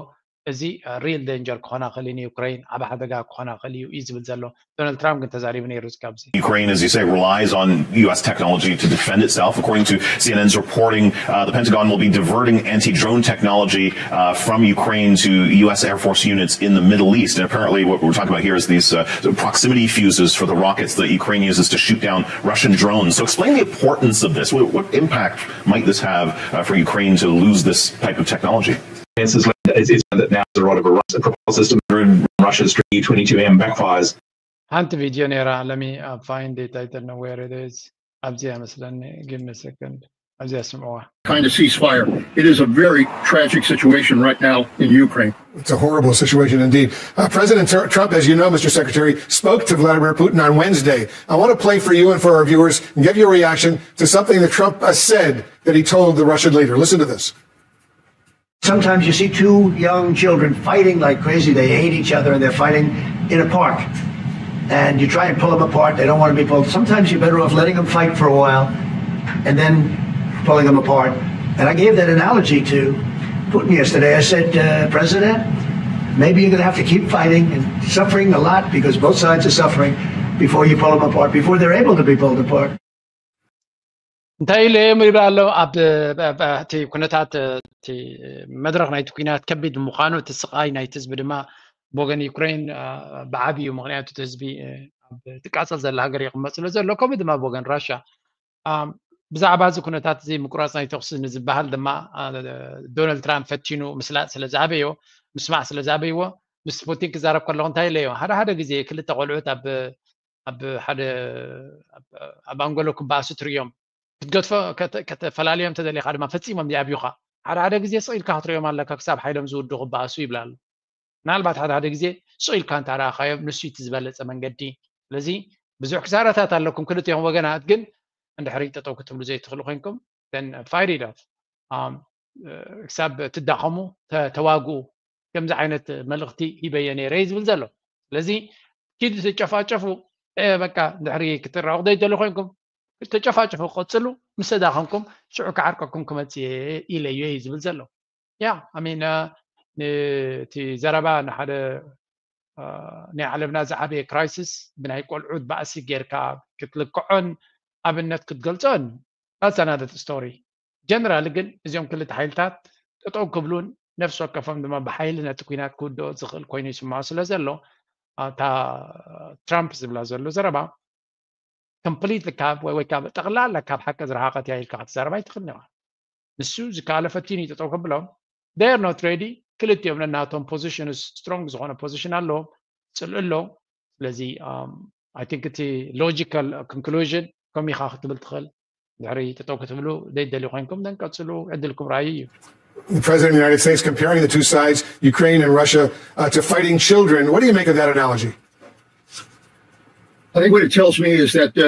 እዚ ሪል ደንጀር ክኾና ክእል እዩ ንዩክሬን ዓብ ሓደጋ ክኾና ክእል እዩ እዩ ዝብል ዘሎ። ዶናልድ ትራምፕ ግን ተዛሪቡ ነይሩ እዚ ካብዚ። Ukraine, as you say, relies on U S technology to defend itself. According to C N N's reporting, uh, the Pentagon will be diverting anti-drone technology uh, from Ukraine to U S Air Force units in the Middle East. And apparently, what we're talking about here is these uh, proximity fuses for the rockets that Ukraine uses to shoot down Russian drones. So, explain the importance of this. What, what impact might this have uh, for Ukraine to lose this type of technology? Is, is that now the rod of a Russia propulsor system in Russia's U twenty-two M backfires. ሓንቲ ቪድዮ ነይራ። Let me uh, find it. I don't know where it is. ኣብዚኣ መስለኒ። Give me a second. ኣብዚኣ ስምዕዋ። Kind of ceasefire. It is a very tragic situation right now in Ukraine. It's a horrible situation indeed. Uh, President Trump, as you know, Mister Secretary, spoke to Vladimir Putin on Wednesday. I want to play for you and for our viewers and get your reaction to something that Trump uh, said that he told the Russian leader. Listen to this. Sometimes you see two young children fighting like crazy. They hate each other and they're fighting in a park. And you try and pull them apart. They don't want to be pulled. Sometimes you're better off letting them fight for a while and then pulling them apart. And I gave that analogy to Putin yesterday. I said, uh, President, maybe you're going to have to keep fighting and suffering a lot because both sides are suffering before you pull them apart, before they're able to be pulled apart. እንታይ ኢሉ እዮም ይብል ኣሎ ኣብ እቲ ኩነታት እቲ መድረክ ናይቲ ኩናት ከቢድ ምዃኑ እቲ ስቃይ ናይቲ ህዝቢ ድማ ብወገን ዩክሬን ብዓብዩ ምክንያቱ እቲ ህዝቢ ኣብ ትቃፀል ዘላ ሃገር ይቕመጥ ስለ ዘሎ ከምኡ ድማ ብወገን ራሻ ብዛዕባ እዚ ኩነታት እዚ ምቁራፅ ናይ ተኩሲ ንዝበሃል ድማ ዶናልድ ትራምፕ ፈቲኑ ምስላጥ ስለ ዝኣበዮ ምስማዕ ስለ ዝኣበይዎ ምስ ፑቲን ክዛረብ ከለኹ እንታይ ኢለዮ ሓደ ሓደ ግዜ ክልተ ቆልዑት ኣብ ኣብ ሓደ ኣብ ኣንጎሎ ክበኣሱ ትርእዮም ክትገድፎ ከተፈላልዮም ተደሊኻ ድማ ፈፂሞም ይኣብዩኻ ሓደ ሓደ ግዜ ስቕ ኢልካ ክትርእዮም ኣለካ ክሳብ ሓይሎም ዝውዱ ክበኣሱ ይብላ ኣሎ ምናልባት ሓደ ሓደ ግዜ ስቕ ኢልካ እንተ ረኣኻዮም ንሱ እቲ ዝበለፀ መንገዲ ስለዚ ብዙሕ ክሳራታት ኣለኩም ክልቲኦም ወገናት ግን እንድሕሪ ጠጠው ክትብሉ ዘይትኽእሉ ኮይንኩም ፋይድ ኢት ክሳብ ትዳኸሙ ተዋግኡ ከምዚ ዓይነት መልእኽቲ ሂበዮ ነይረ እዩ ዝብል ዘሎ ስለዚ ኪድ ትጨፋጨፉ በቃ ድሕሪ ክትራወቕ ዘይደሊ ኮይንኩም ተጨፋጭፉ ክቐፅሉ ምስ ተዳኸምኩም ሽዑ ክዓርቀኩም ክመፅእ ኢለዮ እዩ ዝብል ዘሎ ያ ሚን እቲ ዘረባ ንሓደ ናይ ዓለምና ዝዓበየ ክራይሲስ ብናይ ቆልዑት ባእሲ ጌርካ ክትልክዖን ኣብነት ክትገልጾን that's another story። ጀነራሊ ግን እዚኦም ክልተ ሓይልታት ጠጠው ክብሉን ነፍሲ ወከፎም ድማ ብሓይሊ ነቲ ኩናት ክውድኦ ዝኽእል ኮይኑ ይስምዖ ስለ ዘሎ እታ ትራምፕ ዝብላ ዘሎ ዘረባ ኮምፕሊትሊ ካብ ወይ ወይ ካብ ጠቕላላ ካብ ሓቂ ዝረሓቐት እያ ኢልካ ክትዛረብ ኣይትኽእልን ኢኻ። ንሱ ዝከኣለ ፈቲኑ እዩ ጠጠው ከብሎም። They are not ready። ክልቲኦም ነናቶም ፖዚሽን ስትሮንግ ዝኾነ ፖዚሽን ኣለዎም። ጽልእ ኣለዎም። ስለዚ I think እቲ ሎጂካል ኮንክሉዥን ከም ኢኻ ክትብል ትኽእል። ድሕሪ ጠጠው ክትብሉ ዘይደልዩ ኮይንኩም ደን ቀጽሉ። ዕድልኩም ራእዩ እዩ። The president of the United States comparing the two sides, Ukraine and Russia, uh, to fighting children. What do you make of that analogy? I think what it tells me is that uh,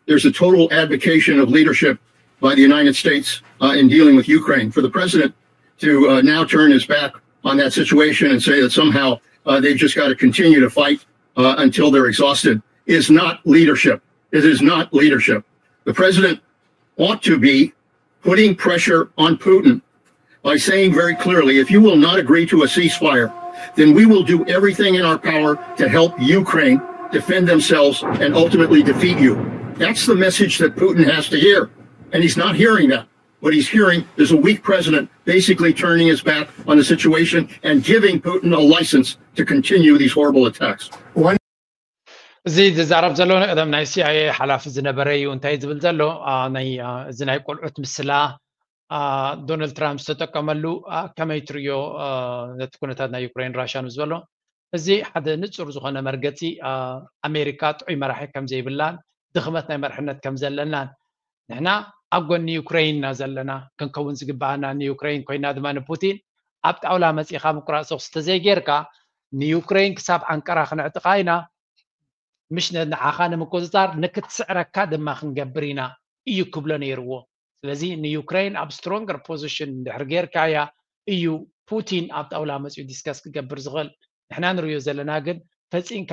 there's a total abdication of leadership by the United States uh, in dealing with Ukraine. For the president to uh, now turn his back on that situation and say that somehow uh, they've just got to continue to fight uh, until they're exhausted is not leadership. It is not leadership. The president ought to be putting pressure on Putin by saying very clearly, if you will not agree to a ceasefire, then we will do everything in our power to help Ukraine defend themselves and ultimately defeat you. That's the message that Putin has to hear. And he's not hearing that. What he's hearing is a weak president basically turning his back on the situation and giving Putin a license to continue these horrible attacks. እዚ ዝዛረብ ዘሎ ንቀደም ናይ ሲኣይኤ ሓላፊ ዝነበረ እዩ። እንታይ ዝብል ዘሎ እዚ ናይ ቆልዑት ምስላ ዶናልድ ትራምፕ ዝተጠቀመሉ ከመይ ትርእዮ ነቲ ኩነታት ናይ ዩክሬን ራሽያ ንዝበሎ እዚ ሓደ ንጹር ዝኾነ መርገጺ ኣሜሪካ ጥዑይ መራሒ ከም ዘይብላን ድኽመት ናይ መርሕነት ከም ዘለናን ንሕና ኣብ ጎኒ ዩክሬን ኢና ዘለና ክንከውን ዝግባኣና ንዩክሬን ኮይና ድማ ንፑቲን ኣብ ጣውላ መጺኻ ምቁራጽ ተኹሲ ተዘይጌርካ ንዩክሬን ክሳብ ኣንቀራ ክነዕጥቓ ኢና ምሽ ንዓኻ ንምቁጽጻር ንክትስዕረካ ድማ ክንገብር ኢና እዩ ክብሎ ነይርዎ ስለዚ ንዩክሬን ኣብ ስትሮንገር ፖዚሽን እንድሕር ጌርካያ እዩ ፑቲን ኣብ ጣውላ መጺኡ ዲስከስ ክገብር ዝኽእል ንሕና ንርእዮ ዘለና ግን ፈጺንካ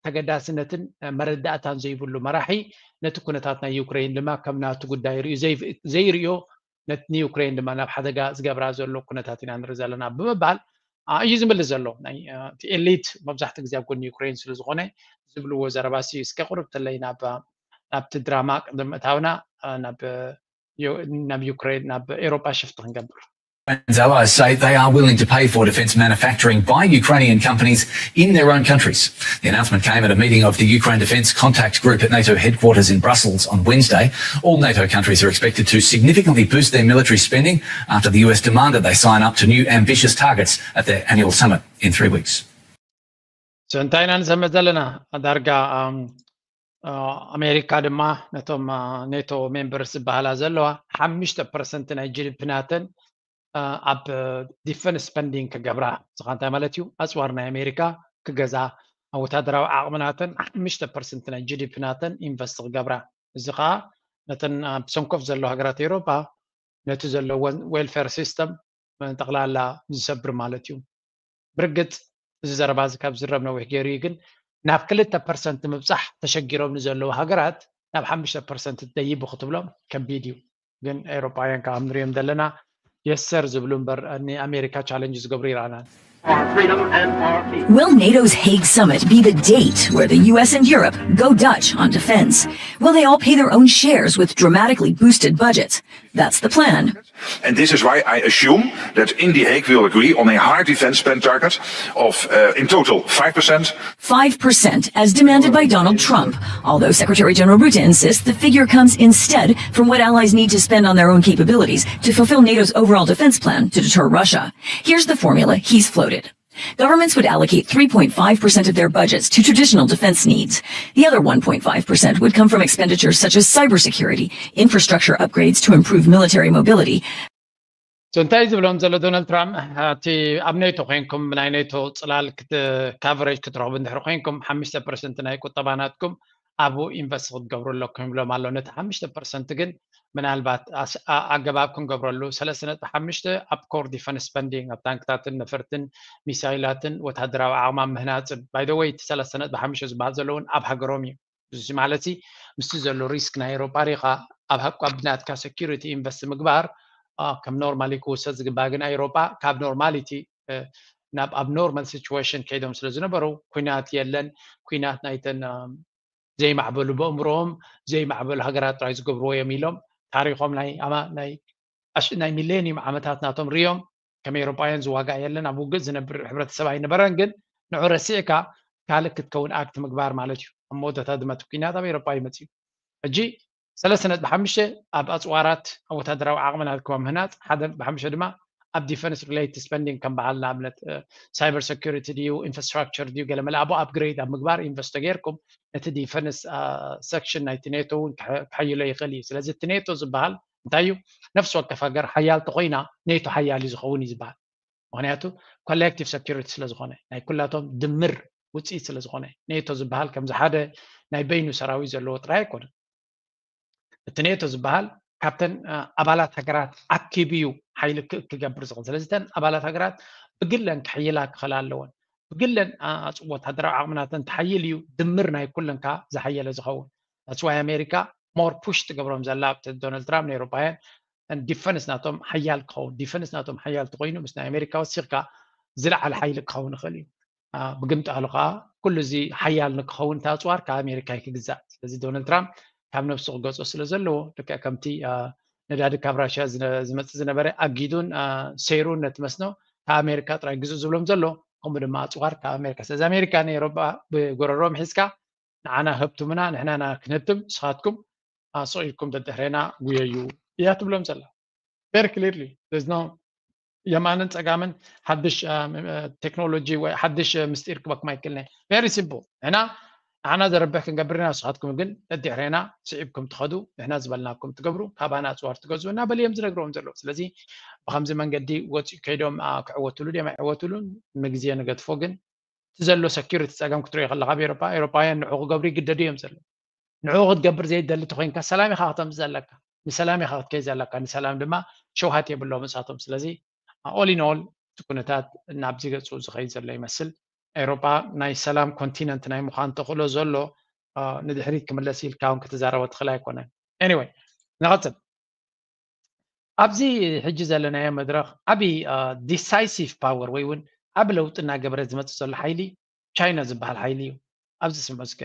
ተገዳስነትን መረዳእታን ዘይብሉ መራሒ ነቲ ኩነታት ናይ ዩክሬን ድማ ከም ናቱ ጉዳይ ርእዩ ዘይርእዮ ነቲ ንዩክሬን ድማ ናብ ሓደጋ ዝገብራ ዘሎ ኩነታት ኢና ንርኢ ዘለና ብምባል እዩ ዝምልስ ዘሎ እቲ ኤሊት መብዛሕትኡ ግዜ ኣብ ጎኒ ዩክሬን ስለ ዝኾነ ዝብልዎ ዘረባ ሲ እስከ ቁርብ ተለይ ናብቲ ድራማ ቅድሚ ምእታውና ናብ ዩክሬን ናብ ኤሮጳ ሽፍት ክንገብር Ukraine's allies say they are willing to pay for defence manufacturing by Ukrainian companies in their own countries. The announcement came at a meeting of the Ukraine Defence Contact Group at NATO headquarters in Brussels on Wednesday. All NATO countries are expected to significantly boost their military spending after the U S demanded they sign up to new ambitious targets at their annual summit in three weeks. So እንታይ ኢና ንሰምዕ ዘለና ዳርጋ ኣሜሪካ ድማ ነቶም ኔቶ ሜምበርስ ዝበሃላ ዘለዋ ሓሙሽተ ፐርሰንት ናይ ጂዲፒ ናተን ኣብ ዲፈንስ ስፐንዲንግ ክገብራ እዚ እንታይ ማለት እዩ ኣፅዋር ናይ ኣሜሪካ ክገዛ ኣብ ወታደራዊ ዓቕምናተን ሓሙሽተ ፐርሰንት ናይ ጂዲፒ ናተን ኢንቨስት ክገብራ እዚ ከዓ ነተን ኣብ ሰንኮፍ ዘሎ ሃገራት ኤሮፓ ነቲ ዘለዎን ዌልፌር ሲስተም ጠቕላላ ዝሰብር ማለት እዩ ብርግፅ እዚ ዘረባ እዚ ካብ ዝረብ ነዊሕ ገይሩ እዩ ግን ናብ ክልተ ፐርሰንት ምብፃሕ ተሸጊሮም ንዘለዉ ሃገራት ናብ ሓሙሽተ ፐርሰንት ደይቡ ክትብሎም ከቢድ እዩ ግን ኤውሮጳውያን ካብ ንሪኦም ዘለና የሰር ዝብሉ እምበር ንኣሜሪካ ቻለንጅ ዝገብሩ ይረኣናን Will NATO's Hague summit be the date where the U S and Europe go Dutch on defense? Will they all pay their own shares with dramatically boosted budgets? That's the plan. And this is why I assume that in The Hague we'll agree on a hard defense spend target of, uh, in total, five percent. Five percent, as demanded by Donald Trump, although Secretary General Rutte insists the figure comes instead from what allies need to spend on their own capabilities to fulfill NATO's overall defense plan to deter Russia. Here's the formula he's floated. Governments would allocate three point five percent of their budgets to traditional defense needs. The other one point five percent would come from expenditures such as cybersecurity, infrastructure upgrades to improve military mobility, So እንታይ ዝብሎም ዘሎ ዶናልድ ትራምፕ እቲ ኣብ ኔቶ ኮይንኩም ናይ ኔቶ ፅላል ካቨሬጅ ክትረኽቡ እንድሕር ኮይንኩም ሓሙሽተ ፐርሰንት ናይ ቁጠባ ናትኩም ኣብኡ ኢንቨስት ክትገብሩ ኣለኩም ይብሎም ኣሎ ነቲ ሓሙሽተ ፐርሰንት ግን ምናልባት ኣገባብ ክንገብረሉ ሰለስተ ነጥቢ ሓሙሽተ ኣብ ኮር ዲፈንስ ስፐንዲንግ ኣብ ታንክታትን ነፈርትን ሚሳይላትን ወታደራዊ ዓቕማ ምህናፅን ባይደወይ እቲ ሰለስተ ነጥቢ ሓሙሽተ ዝበሃል ዘለውን ኣብ ሃገሮም እዩ እዚ ማለት ምስቲ ዘሎ ሪስክ ናይ ኤሮፓ ሪኻ ኣብ ሃቋ ብናትካ ሴኪሪቲ ኢንቨስት ምግባር ከም ኖርማሊ ክውሰድ ዝግባእ ግን ኤሮፓ ካብ ኖርማሊቲ ናብ ኣብ ኖርማል ሲቹዌሽን ከይዶም ስለ ዝነበሩ፣ ኩናት የለን። ኩናት ናይተን ዘይማዕበሉ፣ ብእምሮኦም ዘይማዕበሉ ሃገራት ጥራይ ዝገብርዎ እዮም ኢሎም ታሪኾም ናይ ኣማ ናይ ኣሽ ናይ ሚሌኒየም ዓመታት ናቶም ሪኦም። ከም ኤውሮጳውያን ዝዋጋእ የለን፣ ኣብ ውግእ ዝነብር ሕብረተሰብ ኣይነበረን። ግን ንዑ ረሲዕካ ካልእ ክትከውን ኣክት ምግባር ማለት እዩ። ኣብ መወዳእታ ድማ እቲ ኩናት ኣብ ኤውሮጳ እዩ መጺኡ። ሕጂ ሰለስተ ነጥቢ ሓሙሽተ ኣብ ኣጽዋራት፣ ኣብ ወታደራዊ ዓቕምና ክባ ምህናጽ፣ ሓደ ነጥቢ ሓሙሽተ ድማ ኣብ ዲፈንስ ሪሌትድ ስፐንዲንግ ከም በዓል ንኣብነት ሳይበር ሴኩሪቲ ድዩ ኢንፍራስትራክቸር ድዩ ገለመለ ኣብኡ ኣፕግሬድ ኣብ ምግባር ኢንቨስት ተገይርኩም ነቲ ዲፈንስ ሰክሽን ናይቲ ኔቶ እውን ክሐይሎ ይኽእል እዩ። ስለዚ እቲ ኔቶ ዝበሃል እንታይ እዩ? ነፍሲ ወከፍ ሃገር ሓያል ተኮይና ኔቶ ሓያል እዩ ዝኸውን እዩ ዝበሃል። ምክንያቱ ኮሌክቲቭ ሴኩሪቲ ስለዝኾነ ናይ ኩላቶም ድምር ውፅኢት ስለዝኾነ ኔቶ ዝበሃል ከምዚ ሓደ ናይ በይኑ ሰራዊት ዘለዎ ጥራይ ኣይኮነን። እቲ ኔቶ ዝበሃል ካብተን ኣባላት ሃገራት ኣኪቡ እዩ ሓይሊ ክገብር ዝኽእል። ስለዚ እተን ኣባላት ሃገራት ብግለን ክሕይላ ክኽእላ ኣለወን። ብግለን ወታደራዊ ዓቕምናተን ትሓይል እዩ ድምር ናይ ኩለን ከ ዝሓየለ ዝኸውን። That's why ኣሜሪካ ሞር ፑሽ ትገብሮም ዘላ ኣብቲ ዶናልድ ትራምፕ ንኤውሮጳውያን ዲፈንስ ናቶም ሓያል ክኸውን፣ ዲፈንስ ናቶም ሓያል ተኮይኑ ምስ ናይ ኣሜሪካ ወሲኽካ ዝለዓለ ሓይሊ ክኸውን ይኽእል እዩ። ብግምጣሉ ከዓ ኩሉ እዚ ሓያል ንክኸውን እቲ ኣፅዋር ካብ ኣሜሪካ እዩ ክግዛእ። ስለዚ ዶናልድ ትራምፕ ካብ ነብሱ ክገዝኦ ስለ ዘለዎ ልክዕ ከምቲ ነዳዲ ካብ ራሽያ ዝመፅእ ዝነበረ ኣጊዱን ሰይሩን ነቲ መስኖ ካብ ኣሜሪካ ጥራይ ግዙእ ዝብሎም ዘሎ ከምኡ ድማ ኣፅዋር ካብ ኣሜሪካ። ስለዚ ኣሜሪካ ንኤውሮጳ ብጎረሮም ሒዝካ ንዓና ህብቱምና ንሕናና ክንህብትም ንስኻትኩም ስቕ ኢልኩም ደድሕሬና ጉየዩ እያ ትብሎም ዘላ። Very clearly there's no የማንን ፀጋምን ሓድሽ ቴክኖሎጂ ወይ ሓድሽ ምስጢር ክበኩም ኣይክልነ። Very simple። ንሕና ንዓና ዘረብሕ ክንገብር ኢና፣ ንስኻትኩም ግን ደድሕሬና ስዒብኩም ትኸዱ፣ ንሕና ዝበልናኩም ትገብሩ፣ ካባና ኣፅዋር ትገዝኡ እናበሉ እዮም ዝነግርዎም ዘለዉ። ስለዚ ብከምዚ መንገዲ ወፂኡ ከይዶም ክዕወትሉ ድዮም ኣይዕወትሉን ምግዜ ንገድፎ። ግን እቲ ዘሎ ሰኪሪቲ ፀገም ክትሪኦ ከለካ ኣብ ኤሮፓ ኤሮፓውያን ንዑ ክገብሩ ይግደዱ እዮም ዘለዉ። ንዑ ክትገብር ዘይደሊ ተኮይንካ ሰላም ኢካ ክተምፅእ ዘለካ፣ ንሰላም ኢካ ክትከይ ዘለካ። ንሰላም ድማ ሸውሃት የብሎም እሳቶም። ስለዚ all in all እቲ ኩነታት ናብዚ ገፁ ዝኸይድ ዘሎ ይመስል። ኤሮፓ ናይ ሰላም ኮንቲነንት ናይ ምዃን ተኽእሎ ዘሎ ንድሕሪት ክምለስ ኢልካ እውን ክትዛረቦ ትኽእል ኣይኮነን። Anyway ንቐፅል። ኣብዚ ሕጂ ዘለናዮ መድረኽ ዓብዪ ዲሳይሲቭ ፓወር ወይ እውን ዓቢ ለውጢ እናገበረ ዝመፅእ ዘሎ ሓይሊ ቻይና ዝበሃል ሓይሊ እዩ። ኣብዚ ስምዑ እስከ።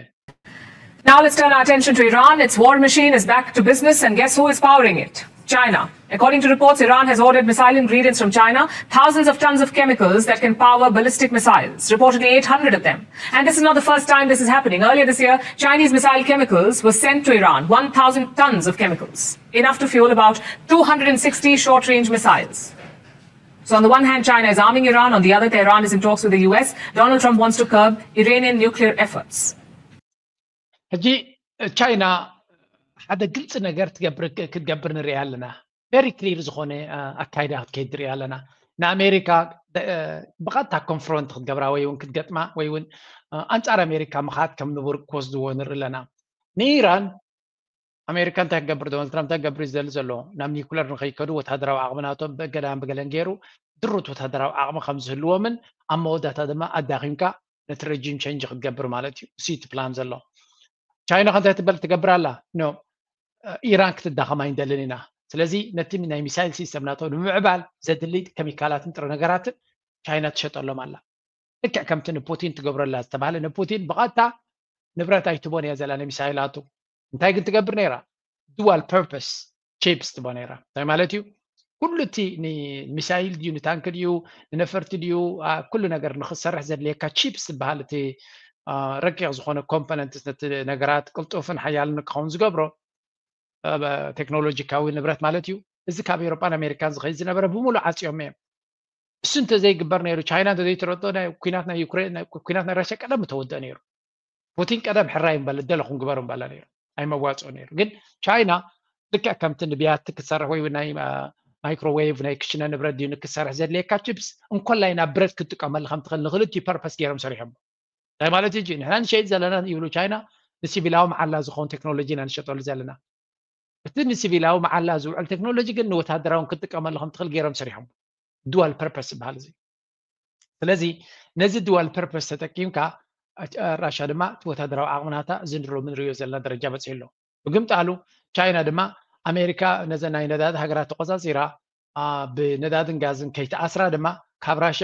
Now let's turn our attention to Iran. Its war machine is back to business, and guess who is powering it? China. According to reports, Iran has ordered missile ingredients from China, thousands of tons of chemicals that can power ballistic missiles, reportedly eight hundred of them. And this is not the first time this is happening. Earlier this year, Chinese missile chemicals were sent to Iran, one thousand tons of chemicals, enough to fuel about two hundred and sixty short-range missiles. So on the one hand, China is arming Iran. On the other, Tehran is in talks with the U S. Donald Trump wants to curb Iranian nuclear efforts. ሕጂ ቻይና ሓደ ግልፂ ነገር ክትገብር ንሪኣ ኣለና። ቨሪ ክሊር ዝኾነ ኣካይዳ ክትከይድ ንሪኣ ኣለና። ንኣሜሪካ ብቐጥታ ኮንፍሮንት ክትገብራ ወይ እውን ክትገጥማ ወይ እውን ኣንፃር ኣሜሪካ ምኻድ ከም ንቡር ክወስድዎ ንርኢ ኣለና። ንኢራን ኣሜሪካ እንታይ ክገብር ዶናልድ ትራምፕ እንታይ ክገብር እዩ ዝደሊ ዘሎ? ናብ ኒኩለር ንኸይከዱ ወታደራዊ ዓቕሚ ናቶም ብእገዳን ብገለን ገይሩ ድሩት ወታደራዊ ዓቕሚ ከም ዝህልዎምን ኣብ መወዳእታ ድማ ኣዳኺምካ ነቲ ረጂም ቸንጅ ክትገብር ማለት እዩ። እሱ እቲ ፕላን ዘሎ። ቻይና ከ እንታይ ትበል ትገብር ኣላ? ኖ ኢራን ክትዳኸም ኣይንደልን ኢና። ስለዚ ነቲ ናይ ሚሳይል ሲስተም ናቶም ንምምዕባል ዘድሊ ኬሚካላትን ጥረ ነገራትን ቻይና ትሸጠሎም ኣላ። ልክዕ ከምቲ ንፑቲን ትገብረላ ዝተባህለ ንፑቲን ብቐጥታ ንብረት ኣይትቦን እያ ዘላ ንሚሳይላቱ። እንታይ ግን ትገብር ነይራ? ዱዋል ፐርፐስ ቺፕስ ትቦ ነይራ። እንታይ ማለት እዩ? ኩሉ እቲ ንሚሳይል ድዩ ንታንክ ድዩ ንነፈርቲ ድዩ ኩሉ ነገር ንክሰርሕ ዘድልየካ ቺፕስ ዝበሃል እቲ ረቂቕ ዝኾነ ኮምፖነንት ነቲ ነገራት ቅልጡፍን ሓያልን ክኸውን ዝገብሮ ቴክኖሎጂካዊ ንብረት ማለት እዩ። እዚ ካብ ኤውሮጳን ኣሜሪካን ዝኸይድ ዝነበረ ብምሉእ ዓፅዮም እዮም። እሱ እንተዘይግበር ነይሩ ቻይና እንተዘይትረጦ ናይ ኩናት ናይ ዩክሬን ኩናት ናይ ራሽያ ቀደም ምተወደአ ነይሩ። ፑቲን ቀደም ሕራይ ምበለ ደለኹም ግበሩ ምበላ ነይሩ ኣይመዋፅኦ ነይሩ። ግን ቻይና ልክዕ ከምቲ ንብያቲ ክትሰርሕ ወይ ናይ ማይክሮዌቭ ናይ ክሽነ ንብረት ድዩ ንክትሰርሕ ዘድልየካ ቺፕስ እንኮላይ ናብ ብረት ክትጥቀመሉ ከም ትኽእል ንክልቲኡ ፐርፐስ ገይሮም ሰሪሖም። እንታይ ማለት እዩ? ንሕና ንሸይጥ ዘለና ይብሉ ቻይና ንሲቪላዊ መዓላ ዝኸውን ቴክኖሎጂ ኢና ንሸጠሉ ዘለና። እቲ ንሲቪላዊ መዓላ ዝውዕል ቴክኖሎጂ ግን ንወታደራውን ክትጥቀመሉ ከም ትኽእል ገይሮም ሰሪሖም። ዱዋል ፐርፐስ ዝበሃል እዚ። ስለዚ ነዚ ዱዋል ፐርፐስ ተጠቂምካ ራሻ ድማ እቲ ወታደራዊ ዓቕምናታ እዚ ንሮ ንሪዮ ዘለና ደረጃ በፂሑ ኣሎ። ብግምጣሉ ቻይና ድማ ኣሜሪካ ነዘ ናይ ነዳዲ ሃገራት ተቆፃፂራ ብነዳድን ጋዝን ከይተኣስራ ድማ ካብ ራሻ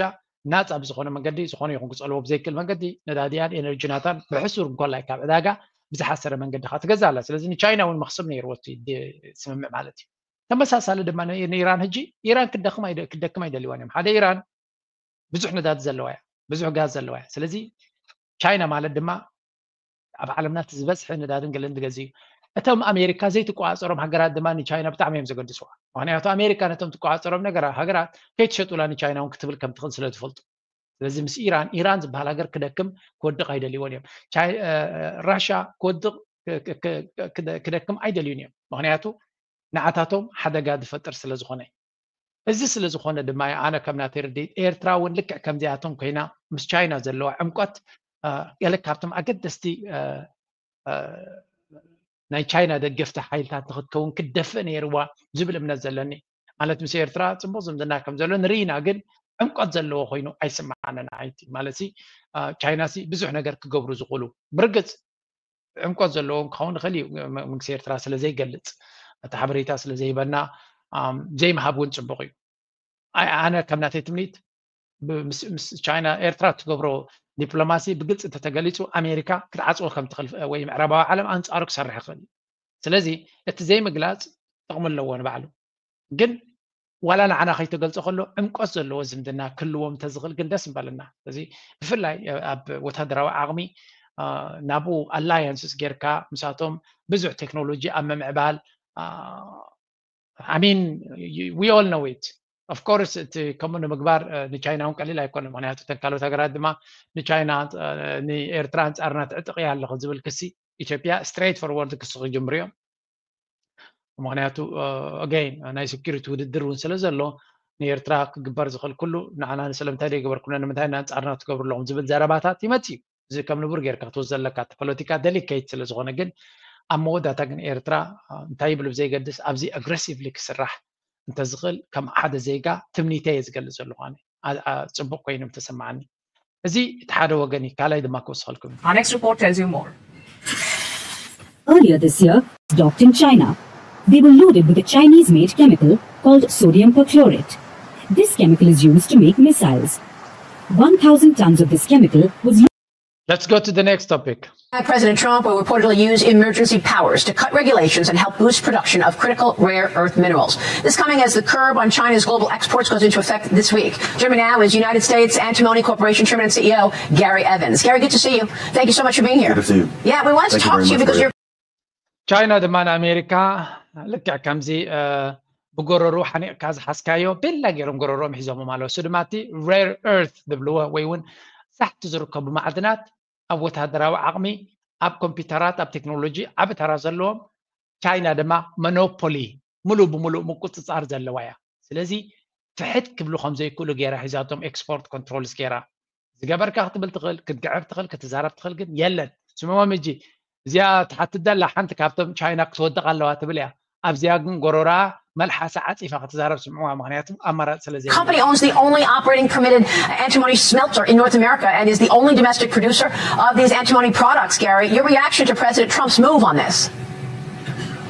ናፃ ብዝኾነ መንገዲ ዝኾነ ይኹን ክፀልዎ ብዘይክእል መንገዲ ነዳድያን ኤነርጂ ናታን ብሕሱር እንኮላይ ካብ ዕዳጋ ብዝሓሰረ መንገዲ ካ ትገዛ ኣላ። ስለዚ ንቻይና እውን መኽስብ ነይርዎ እቲ ድ- ስምምዕ ማለት እዩ። ተመሳሳሊ ድማ ን- ንኢራን ሕጂ ኢራን ክደክም ኣይደ- ክደክም ኣይደልዋን እዮም። ሓደ ኢራን ብዙሕ ነዳዲ ዘለዋ እያ፣ ብዙሕ ጋዝ ዘለዋ እያ። ስለዚ ቻይና ማለት ድማ ኣብ ዓለምና እቲ ዝበዝሐ ነዳድን ገለን ዝገዝእ እዩ። እቶም ኣሜሪካ ዘይትቆፃፀሮም ሃገራት ድማ ንቻይና ብጣዕሚ እዮም ዘገድስዋ። ምክንያቱ ኣሜሪካ ነቶም ትቆፃፀሮም ነገራት ሃገራት ከይትሸጡላ ንቻይና እውን ክትብል ከም ትኽእል ስለ ዝፈልጡ። ስለዚ ምስ ኢራን ኢራን ዝበሃል ሃገር ክደክም ክወድቕ ኣይደልይዎን እዮም። ቻይ- እ፣ ራሻ ክወድቕ ክ- ክ- ክ- ክደ- ክደክም ኣይደልዩን እዮም። ምክንያቱ ንዓታቶም ሓደጋ ዝፈጥር ስለ ዝኾነ። እዚ ስለ ዝኾነ ድማ ኣነ ከም ናተይ ርድኢት ኤርትራ እውን ልክዕ ከምዚኣቶም ኮይና ምስ ቻይና ዘለዋ ዕምቆት እ፣ ገለ ካብቶም ኣገደስቲ እ፣ እ፣ ናይ ቻይና ደገፍቲ ሓይልታት ንክትከውን ክትደፍእ ነይርዋ ዝብል እምነት ዘለኒ። ማለት ምስ ኤርትራ ፅቡቅ ዝምድና ከም ዘሎ ንርኢና፣ ግን ዕምቆት ዘለዎ ኮይኑ ኣይስምዓንን። ኣይቲ ማለት ሲ እ፣ ቻይና ሲ ብዙሕ ነገር ክገብሩ ዝኽእሉ ብርግፅ ዕምቆት ዘለዎም ክኸውን ይኽእል እዩ። ም- መንግስቲ ኤርትራ ስለ ዘይገልፅ፣ እቲ ሓበሬታ ስለ ዘይበና ኣም፣ ዘይምሃብ እውን ፅቡቅ እዩ። ኣይ- ኣነ ከም ናተይ ትምኒት ብ- ምስ ምስ ቻይና ኤርትራ እትገብሮ ዲፕሎማሲ ብግልፂ እንተተገሊፁ ኣሜሪካ ክትዓፅዎ ከም ትኽእል ወይ ምዕራባዊ ዓለም ኣንፃሩ ክሰርሕ ይኽእል እዩ። ስለዚ እቲ ዘይምግላፅ ጥቕሚ ኣለዎ ንባዕሉ። ግን ዋላ ንዓና ከይተገልፆ ከሎ ዕምቆት ዘለዎ ዝምድና ክህልዎም እንተዝኽእል ግን ደስ ምበለና። ስለዚ ብፍላይ ኣብ ወታደራዊ ዓቕሚ ናብኡ ኣላያንስስ ጌርካ ምሳቶም ብዙሕ ቴክኖሎጂ ኣብ ምምዕባል I mean we all know it of course እቲ ከምኡ ንምግባር ንቻይና እውን ቀሊል ኣይኮነ። ምክንያቱ እተን ካልኦት ሃገራት ድማ ንቻይና ንኤርትራ ኣንፃርና ትዕጥቕያ ኣለኹ ዝብል ክሲ ኢትዮጵያ straight forward ክሲ ክጅምሩ እዮም። ምክንያቱ again ናይ security ውድድር እውን ስለ ዘሎ ንኤርትራ ክግበር ዝኽእል ኩሉ ንዓና ስለምንታይ ዘይገበርኩምና ንምንታይ ንኣንፃርና ትገብሩ ኣለኹም ዝብል ዘረባታት ይመፅእ እዩ። እዚ ከም ንቡር ጌርካ ክትወስዶ ዘለካ እቲ ፖለቲካ delicate ስለ ዝኾነ ግን ኣብ መወዳእታ ግን ኤርትራ እንታይ ይብሉ ብዘይገድስ ኣብዚ aggressively ክስራሕ እንተዝኽእል ከም ሓደ ዜጋ ትምኒተይ እየ ዝገልፅ ዘለኹ። ኣነ ኣ- ኣ- ፅቡቅ ኮይኑ ተሰማዓኒ። እዚ እቲ ሓደ ወገን እዩ። ካልኣይ ድማ ክወስኸልኩም እዩ። Our next report tells you more. Earlier this year, docked in China. They were loaded with a Chinese made chemical called sodium perchlorate. This chemical is used to make missiles. one thousand tons of this chemical was Let's go to the next topic. President Trump will reportedly use emergency powers to cut regulations and help boost production of critical rare earth minerals. This coming as the curb on China's global exports goes into effect this week. Joining me now is United States Antimony Corporation Chairman and C E O Gary Evans. Gary, good to see you. Thank you so much for being here. Good to see you. Yeah, we wanted to Thank you talk very to you much, because Maria. You're ቻይና ድማ ንኣሜሪካ ልክዕ ከምዚ እ፣ ብጎረሩ ሓኒቕካ ዝሓዝካዮ ቤላ ገይሮም ጎረሮም ሒዞምም ኣለዉ። እሱ ድማ እቲ rare earth ዝብልዎ ወይ እውን ሳሕቲ ዝርከቡ ማዕድናት ኣብ ወታደራዊ ዓቕሚ፣ ኣብ ኮምፒውተራት፣ ኣብ ቴክኖሎጂ ዓቢ ተራ ዘለዎም፣ ቻይና ድማ ሞኖፖሊ ሙሉእ ብሙሉእ ምቁፅፃር ዘለዋ እያ። ስለዚ ትሕት ክብሉ ከም ዘይክእሉ ገይራ ሒዛቶም export controls ገይራ። ዝገበርካ ክትብል ትኽእል፣ ክትግዕር ትኽእል፣ ክትዛረብ ትኽእል፣ ግን የለን። ስምዖም ሕጂ እዚኣ ትሓትት ዘላ ሓንቲ ካብቶም ቻይና ክትወድቕ ኣለዋ ትብል እያ። ኣብዚኣ ግን ጎረራ መልሓሳ ዓፂፋ ክትዛረብ ስምዕዋ፣ ምክንያቱ ኣማራፂ ስለ ዘይብላ። Company owns the only operating permitted antimony smelter in North America and is the only domestic producer of these antimony products. Gary, your reaction to President Trump's move on this?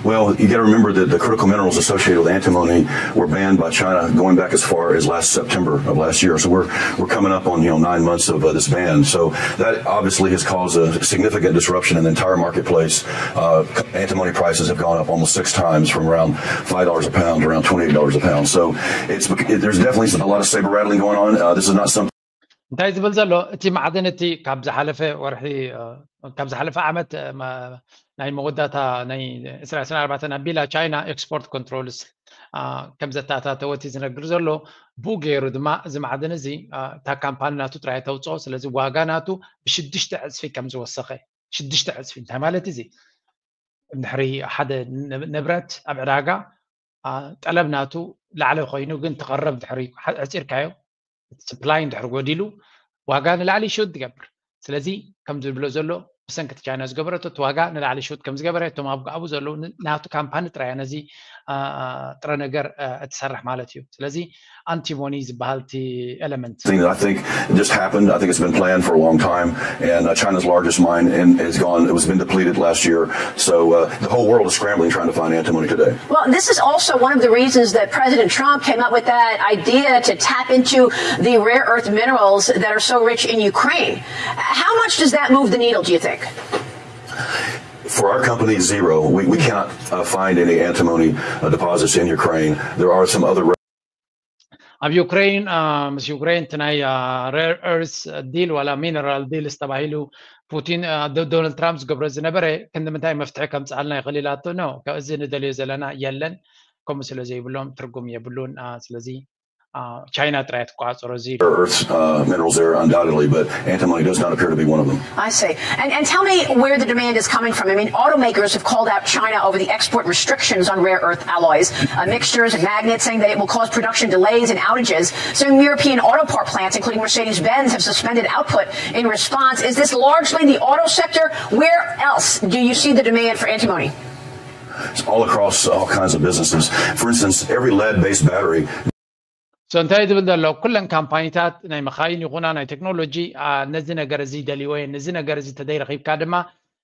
Well, you got to remember that the critical minerals associated with antimony were banned by China going back as far as last September of last year. So we're we're coming up on you know nine months of uh, this ban. So that obviously has caused a significant disruption in the entire marketplace. Uh, antimony prices have gone up almost six times, from around five dollars a pound to around twenty-eight dollars a pound. So it's there's definitely a lot of saber rattling going on. Uh, this is not something. እንታይ ዝብል ዘሎ እቲ ማዕድን እቲ ካብ ዝሓለፈ ወርሒ እ፣ ካብ ዝሓለፈ ዓመት እ፣ መ- ናይ መወዳእታ ናይ ዕስራ ዕስራን ኣርባዕተን ኣቢላ ቻይና export controls እ፣ ከም ዘተኣታተወት እዩ ዝነግር ዘሎ። ብኡ ገይሩ ድማ እዚ ማዕድን እዚ እ፣ እታ ካምፓኒ ናቱ ጥራይ ተውፅኦ። ስለዚ ዋጋ ናቱ ብሽዱሽተ ዕፅፊ ከም ዝወሰኸ፣ ሽዱሽተ ዕፅፊ እንታይ ማለት እዚ? እንድሕሪ ሓደ ን- ንብረት ኣብ ዕዳጋ እ፣ ጠለብ ናቱ ላዕሊ ኮይኑ ግን ትቐረብ ድሕሪ ሓ- ዕፂርካዮ supply እንድሕር ጎዲሉ ዋጋ ንላዕሊ shoot ትገብር። ስለዚ ከም ዝብሎ ዘሎ ብሰንኪ እቲ ቻይና ዝገበረቶ እቲ ዋጋ ንላዕሊ ሹት ከም ዝገበረ እቶም ኣብ ኣብኡ ዘለዉ ን- ናቱ ካምፓኒ ጥራይ እያ ነዚ አ፣ አ፣ ጥረ ነገር አ፣ እትሰርሕ ማለት እዩ። ስለዚ ኣንቲሞኒ ዝበሃል እቲ ኤለመንት Thing that I think just happened. I think it's been planned for a long time, and uh, China's largest mine in, is gone. It was been depleted last year, so uh, the whole world is scrambling trying to find antimony today. Well, this is also one of the reasons that President Trump came up with that idea to tap into the rare earth minerals that are so rich in Ukraine. How much does that move the needle, do you think? For our company, zero. We, we cannot uh, find any antimony uh, deposits in Ukraine. There are some other ኣብ ዩክሬን አ፣ ምስ ዩክሬን እቲ ናይ ሬር ኤርስ ዲል ዋላ ሚነራል ዲልስ ተባሂሉ ፑቲን አ፣ ዶ- ዶናልድ ትራምፕ ዝገብሮ ዝነበረ ክንዲ ምንታይ መፍትሒ ከምፅኣልና ይኽእል ኢላቶ ነው። እዚ ንደልዮ ዘለና የለን፣ ከምኡ ስለ ዘይብሎም ትርጉም የብሉን። አ፣ ስለዚ አ፣ ቻይና ጥራይ ትቆፃፀሮ እዚ rare earth uh, minerals there, undoubtedly, but antimony does not appear to be one of them. I see. And, and tell me where the demand is coming from. I mean, automakers have called out China over the export restrictions on rare earth alloys, uh, mixtures, and magnets, saying that it will cause production delays and outages. Some European auto part plants, including Mercedes Benz, have suspended output in response. Is this largely the auto sector? Where else do you see the demand for antimony? It's all across all kinds of businesses. For instance, every lead-based battery So እንታይ ዝብል ዘሎ፣ ኩለን ካምፓኒታት ናይ መኻይን ይኹና ናይ ቴክኖሎጂ አ፣ ነዚ ነገር እዚ ደልይዎ እየን። ነዚ ነገር እዚ ተደይረኺብካ ድማ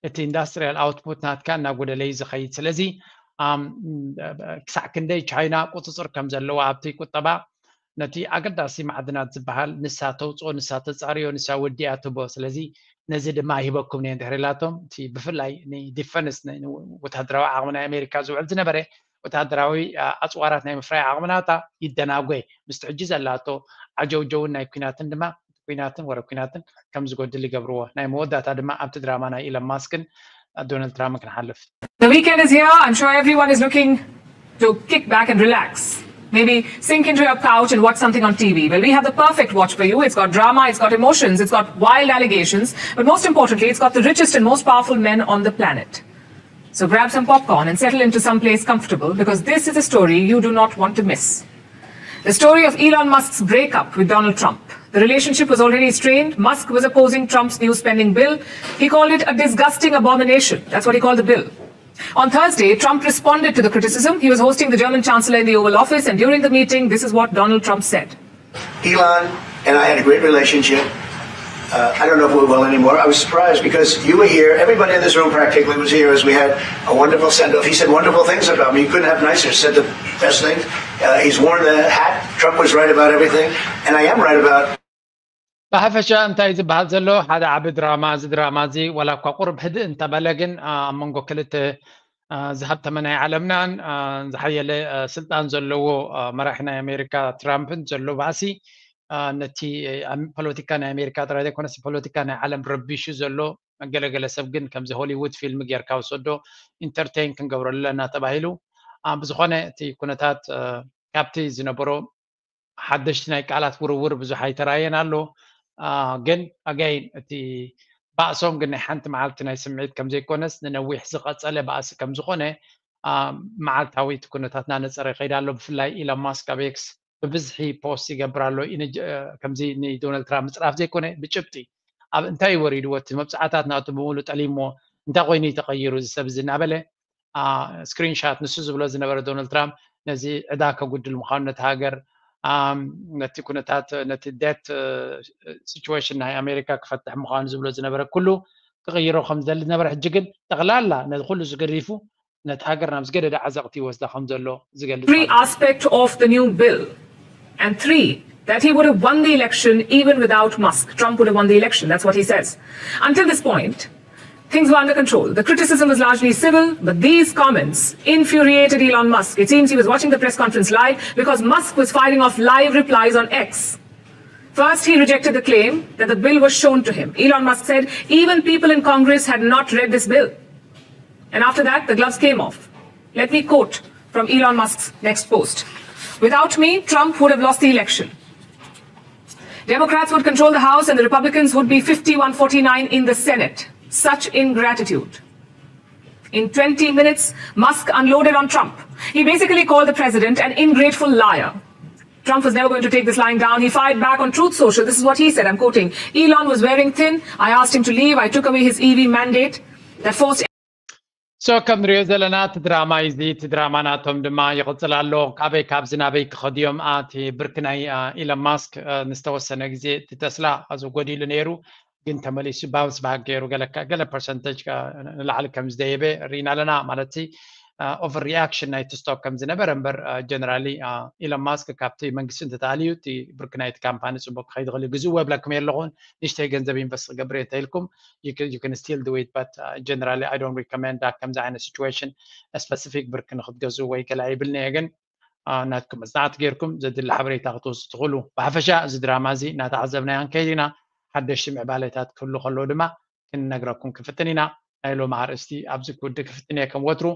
እቲ ኢንዳስትሪያል ኣውትፑት ናትካ እናጎደለ እዩ ዝኸይድ። ስለዚ ኣም፣ ክሳዕ ክንደይ ቻይና ቁፅፅር ከም ዘለዋ ኣብቲ ቁጠባ፣ ነቲ ኣገዳሲ ማዕድናት ዝበሃል ንሳ ተውፅኦ፣ ንሳ ተፃርዮ፣ ንሳ ወዲኣ ትቦ። ስለዚ ነዚ ድማ ሂበኩም እየ እንድሕር ኢላቶም፣ እቲ ብፍላይ ንዲፈንስ ወታደራዊ ዓቕሚ ናይ ኣሜሪካ ዝውዕል ዝነበረ ወታደራዊ ኣፅዋራት ናይ ምፍራይ ዓቕምናታ ይደናጎ። ምስቲ ሕጂ ዘላቶ ዓጀውጀውን ናይ ኩናትን ድማ ኩናትን ወረ ኩናትን ከም ዝጎድል ይገብርዎ። ናይ መወዳእታ ድማ ኣብቲ ድራማ ናይ ኢለን ማስክን ዶናልድ ትራምፕን ክንሓልፍ። The weekend is here. I'm sure everyone is looking to kick back and relax. Maybe sink into your couch and watch something on T V. Well, we have the perfect watch for you. It's got drama, it's got emotions, it's got wild allegations, but most importantly, it's got the richest and most powerful men on the planet. So grab some popcorn and settle into some place comfortable, because this is a story you do not want to miss. The story of Elon Musk's breakup with Donald Trump. The relationship was already strained. Musk was opposing Trump's new spending bill. He called it a disgusting abomination. That's what he called the bill. On Thursday, Trump responded to the criticism. He was hosting the German chancellor in the Oval Office, and during the meeting, this is what Donald Trump said. Elon and I had a great relationship. Uh, I don't know if we're well anymore. I was surprised because you were here. Everybody in this room practically was here as we had a wonderful send off. He said wonderful things about me. You couldn't have nicer. Said the best things. Uh, he's worn the hat. Trump was right about everything, and I am right about ብሓፈሻ እንታይ ዝበሃል ዘሎ ሓደ ዓቢ ድራማ። እዚ ድራማ እዚ ዋላ እኳ ቁሩብ ህድእ እንተበለ፣ ግን ኣብ መንጎ ክልተ ዝሃብተመ ናይ ዓለምናን ዝሓየለ ስልጣን ዘለዎ መራሒ ናይ ኣሜሪካ ትራምፕን ዘሎ ባእሲ፣ ነቲ ፖለቲካ ናይ ኣሜሪካ ጥራይ ዘይኮነስ ፖለቲካ ናይ ዓለም ረቢሹ ዘሎ፣ ገለገለ ሰብ ግን ከምዚ ሆሊውድ ፊልም ጌርካ ውሰዶ፣ ኢንተርቴን ክንገብረሉ ኣለና ተባሂሉ። ብዝኾነ እቲ ኩነታት ካብቲ ዝነበሮ ሓደሽቲ ናይ ቃላት ውርውር ብዙሕ ኣይተራየን ኣሎ። ግን ኣጋይን እቲ ባእሶም ግን ናይ ሓንቲ መዓልቲ ናይ ስምዒት ከም ዘይኮነስ ንነዊሕ ዝቐጸለ ባእሲ ከም ዝኾነ መዓልታዊ እቲ ኩነታት እናነጸረ ይኸይድ ኣሎ። ብፍላይ ኢሎን ማስክ ኣብ ኤክስ ብብዝሒ ፖስት ይገብር ኣሎ። ከምዚ ንዶናልድ ትራምፕ ምጽራፍ ዘይኮነ ብጭብጢ ኣብ እንታይ ወሪድዎ፣ እቲ መብጽዓታት ናቱ ብምሉእ ጠሊምዎ፣ እንታይ ኮይኑ እዩ ተቐይሩ እዚ ሰብ እዚ እናበለ ስክሪንሻት ንሱ ዝብሎ ዝነበረ ዶናልድ ትራምፕ ነዚ ዕዳ ከጉድል ምዃኑ፣ ነቲ ሃገር ነቲ ኩነታት ነቲ ዴት ሲቹዌሽን ናይ ኣሜሪካ ክፈትሕ ምዃኑ ዝብሎ ዝነበረ ኩሉ ክቕይሮ ከም ዝደሊ ዝነበረ፣ ሕጂ ግን ጠቕላላ ነዚ ኩሉ ዝገዲፉ ነቲ ሃገር ናብ ዝገደደ ዓዘቕቲ ይወስዳ ከም ዘሎ ዝገልጽ Every aspect of the new bill, and three, that he would have won the election even without Musk. Trump would have won the election, that's what he says. Until this point, things were under control. The criticism was largely civil, but these comments infuriated Elon Musk. It seems he was watching the press conference live because Musk was firing off live replies on X. First, he rejected the claim that the bill was shown to him. Elon Musk said even people in Congress had not read this bill. And after that, the gloves came off. Let me quote from Elon Musk's next post. Without me, Trump would have lost the election. Democrats would control the House and the Republicans would be fifty-one forty-nine in the Senate. Such ingratitude. In twenty minutes, Musk unloaded on Trump. He basically called the president an ingrateful liar. Trump was never going to take this lying down. He fired back on Truth Social. This is what he said. I'm quoting. Elon was wearing thin. I asked him to leave. I took away his E V mandate that forced so ከም ንሪኦ ዘለና እቲ ድራማ እዚ እቲ ድራማ ናቶም ድማ ይቕፅል ኣሎ። ካበይ ካብዚ ናበይ ክኸድዮም? እቲ ብርክ ናይ ኢሎን ማስክ ንዝተወሰነ ግዜ እቲ ተስላ እዚ ጎዲሉ ነይሩ፣ ግን ተመሊሱ ባውንስ ባክ ገይሩ ገለ ፐርሰንተጅ ንላዕሊ ከም ዝደየበ ርኢና ኣለና። ማለት ኦቨር ሪኣክሽን ናይቲ ስቶክ ከም ዝነበረ እምበር፣ ጀነራሊ ኢሎን ማስክ ካብቲ መንግስቲ እንተተኣልዩ እቲ ብርክ ናይቲ ካምፓኒ ፅቡቅ ክኸይድ ይኽእል እዩ። ግዝእዎ ይብለኩም የለኹን። ንእሽተይ ገንዘብ ኢንቨስት ክገብር እየ እንተኢልኩም you can still do it, but generally I don't recommend that ከምዚ ዓይነት ሲቹዌሽን ስፐሲፊክ ብርክ ንክትገዝኡ ወይ ገለ ኣይብልን እየ። ግን ናትኩም መፅናዕቲ ጌርኩም ዘድሊ ሓበሬታ ክትወስዱ ትኽእሉ። ብሓፈሻ እዚ ድራማ እዚ እናተዓዘብናዮ ክንከይድ ኢና። ሓደሽቲ ምዕባለታት ክህሉ ከለዉ ድማ ክንነግረኩም ክፍትን ኢና። ናይ ሎሚ ኣርእስቲ ኣብዚ ክውድእ ክፍትን እየ። ከም ወትሩ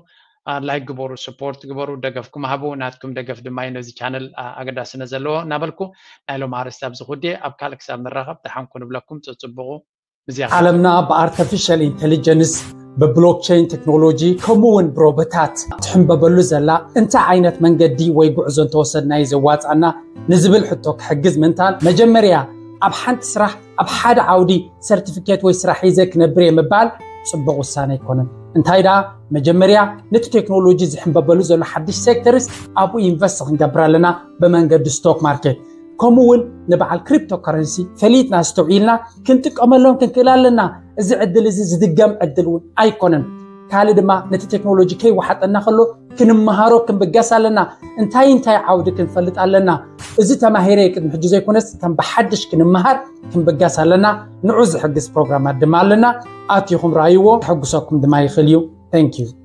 ላይክ ግበሩ፣ ሰፖርት ግበሩ፣ ደገፍኩም ሃቡ። ናትኩም ደገፍ ድማ እዩ ነዚ ቻነል ኣገዳስነት ዘለዎ እናበልኩ ናይ ሎሚ ኣርእስቲ ኣብዚ ክውድእ። ኣብ ካልእ ክሳብ ንራኸብ ደሓን ኩኑ እብለኩም። ፅፅብቑ ብዝያዳ ዓለምና ብኣርተፊሻል ኢንቴሊጀንስ ብብሎክቸይን ቴክኖሎጂ ከምኡ እውን ብሮቦታት ትሕንበበሉ ዘላ እንታይ ዓይነት መንገዲ ወይ ጉዕዞ እንተወሰድና እዩ ዘዋፃና ንዝብል ሕቶ ክሕግዝ ምንታን መጀመርያ ኣብ ሓንቲ ስራሕ ኣብ ሓደ ዓውዲ ሰርቲፊኬት ወይ ስራሕ ሒዘ ክነብር እየ ምባል ፅቡቕ ውሳነ ኣይኮነን። እንታይ ደኣ መጀመርያ ነቲ ቴክኖሎጂ ዝሕንበበሉ ዘሎ ሓድሽ ሴክተርስ ኣብኡ ኢንቨስት ክንገብር ኣለና ብመንገዲ ስቶክ ማርኬት። ከምኡ እውን ንበዓል ክሪፕቶ ከረንሲ ፈሊጥና ኣስተውዒልና ክንጥቀመሎም ክንክእል ኣለና። እዚ ዕድል እዚ ዝድገም ዕድል እውን ኣይኮነን። ካልእ ድማ ነቲ ቴክኖሎጂ ከይወሓጠና ከሎ ክንመሃሮ ክንብገስ ኣለና። እንታይ እንታይ ዓውዲ ክንፈልጥ ኣለና። እዚ ተማሂረ ቅድሚ ሕጂ ዘይኮነስ ከም ብሓድሽ ክንመሃር ክንብገስ ኣለና። ንዑ ዝሕግዝ ፕሮግራማት ድማ ኣለና። ኣትኹም ረኣይዎ፣ ክሕግሰኩም ድማ ይኽእል እዩ። Thank you።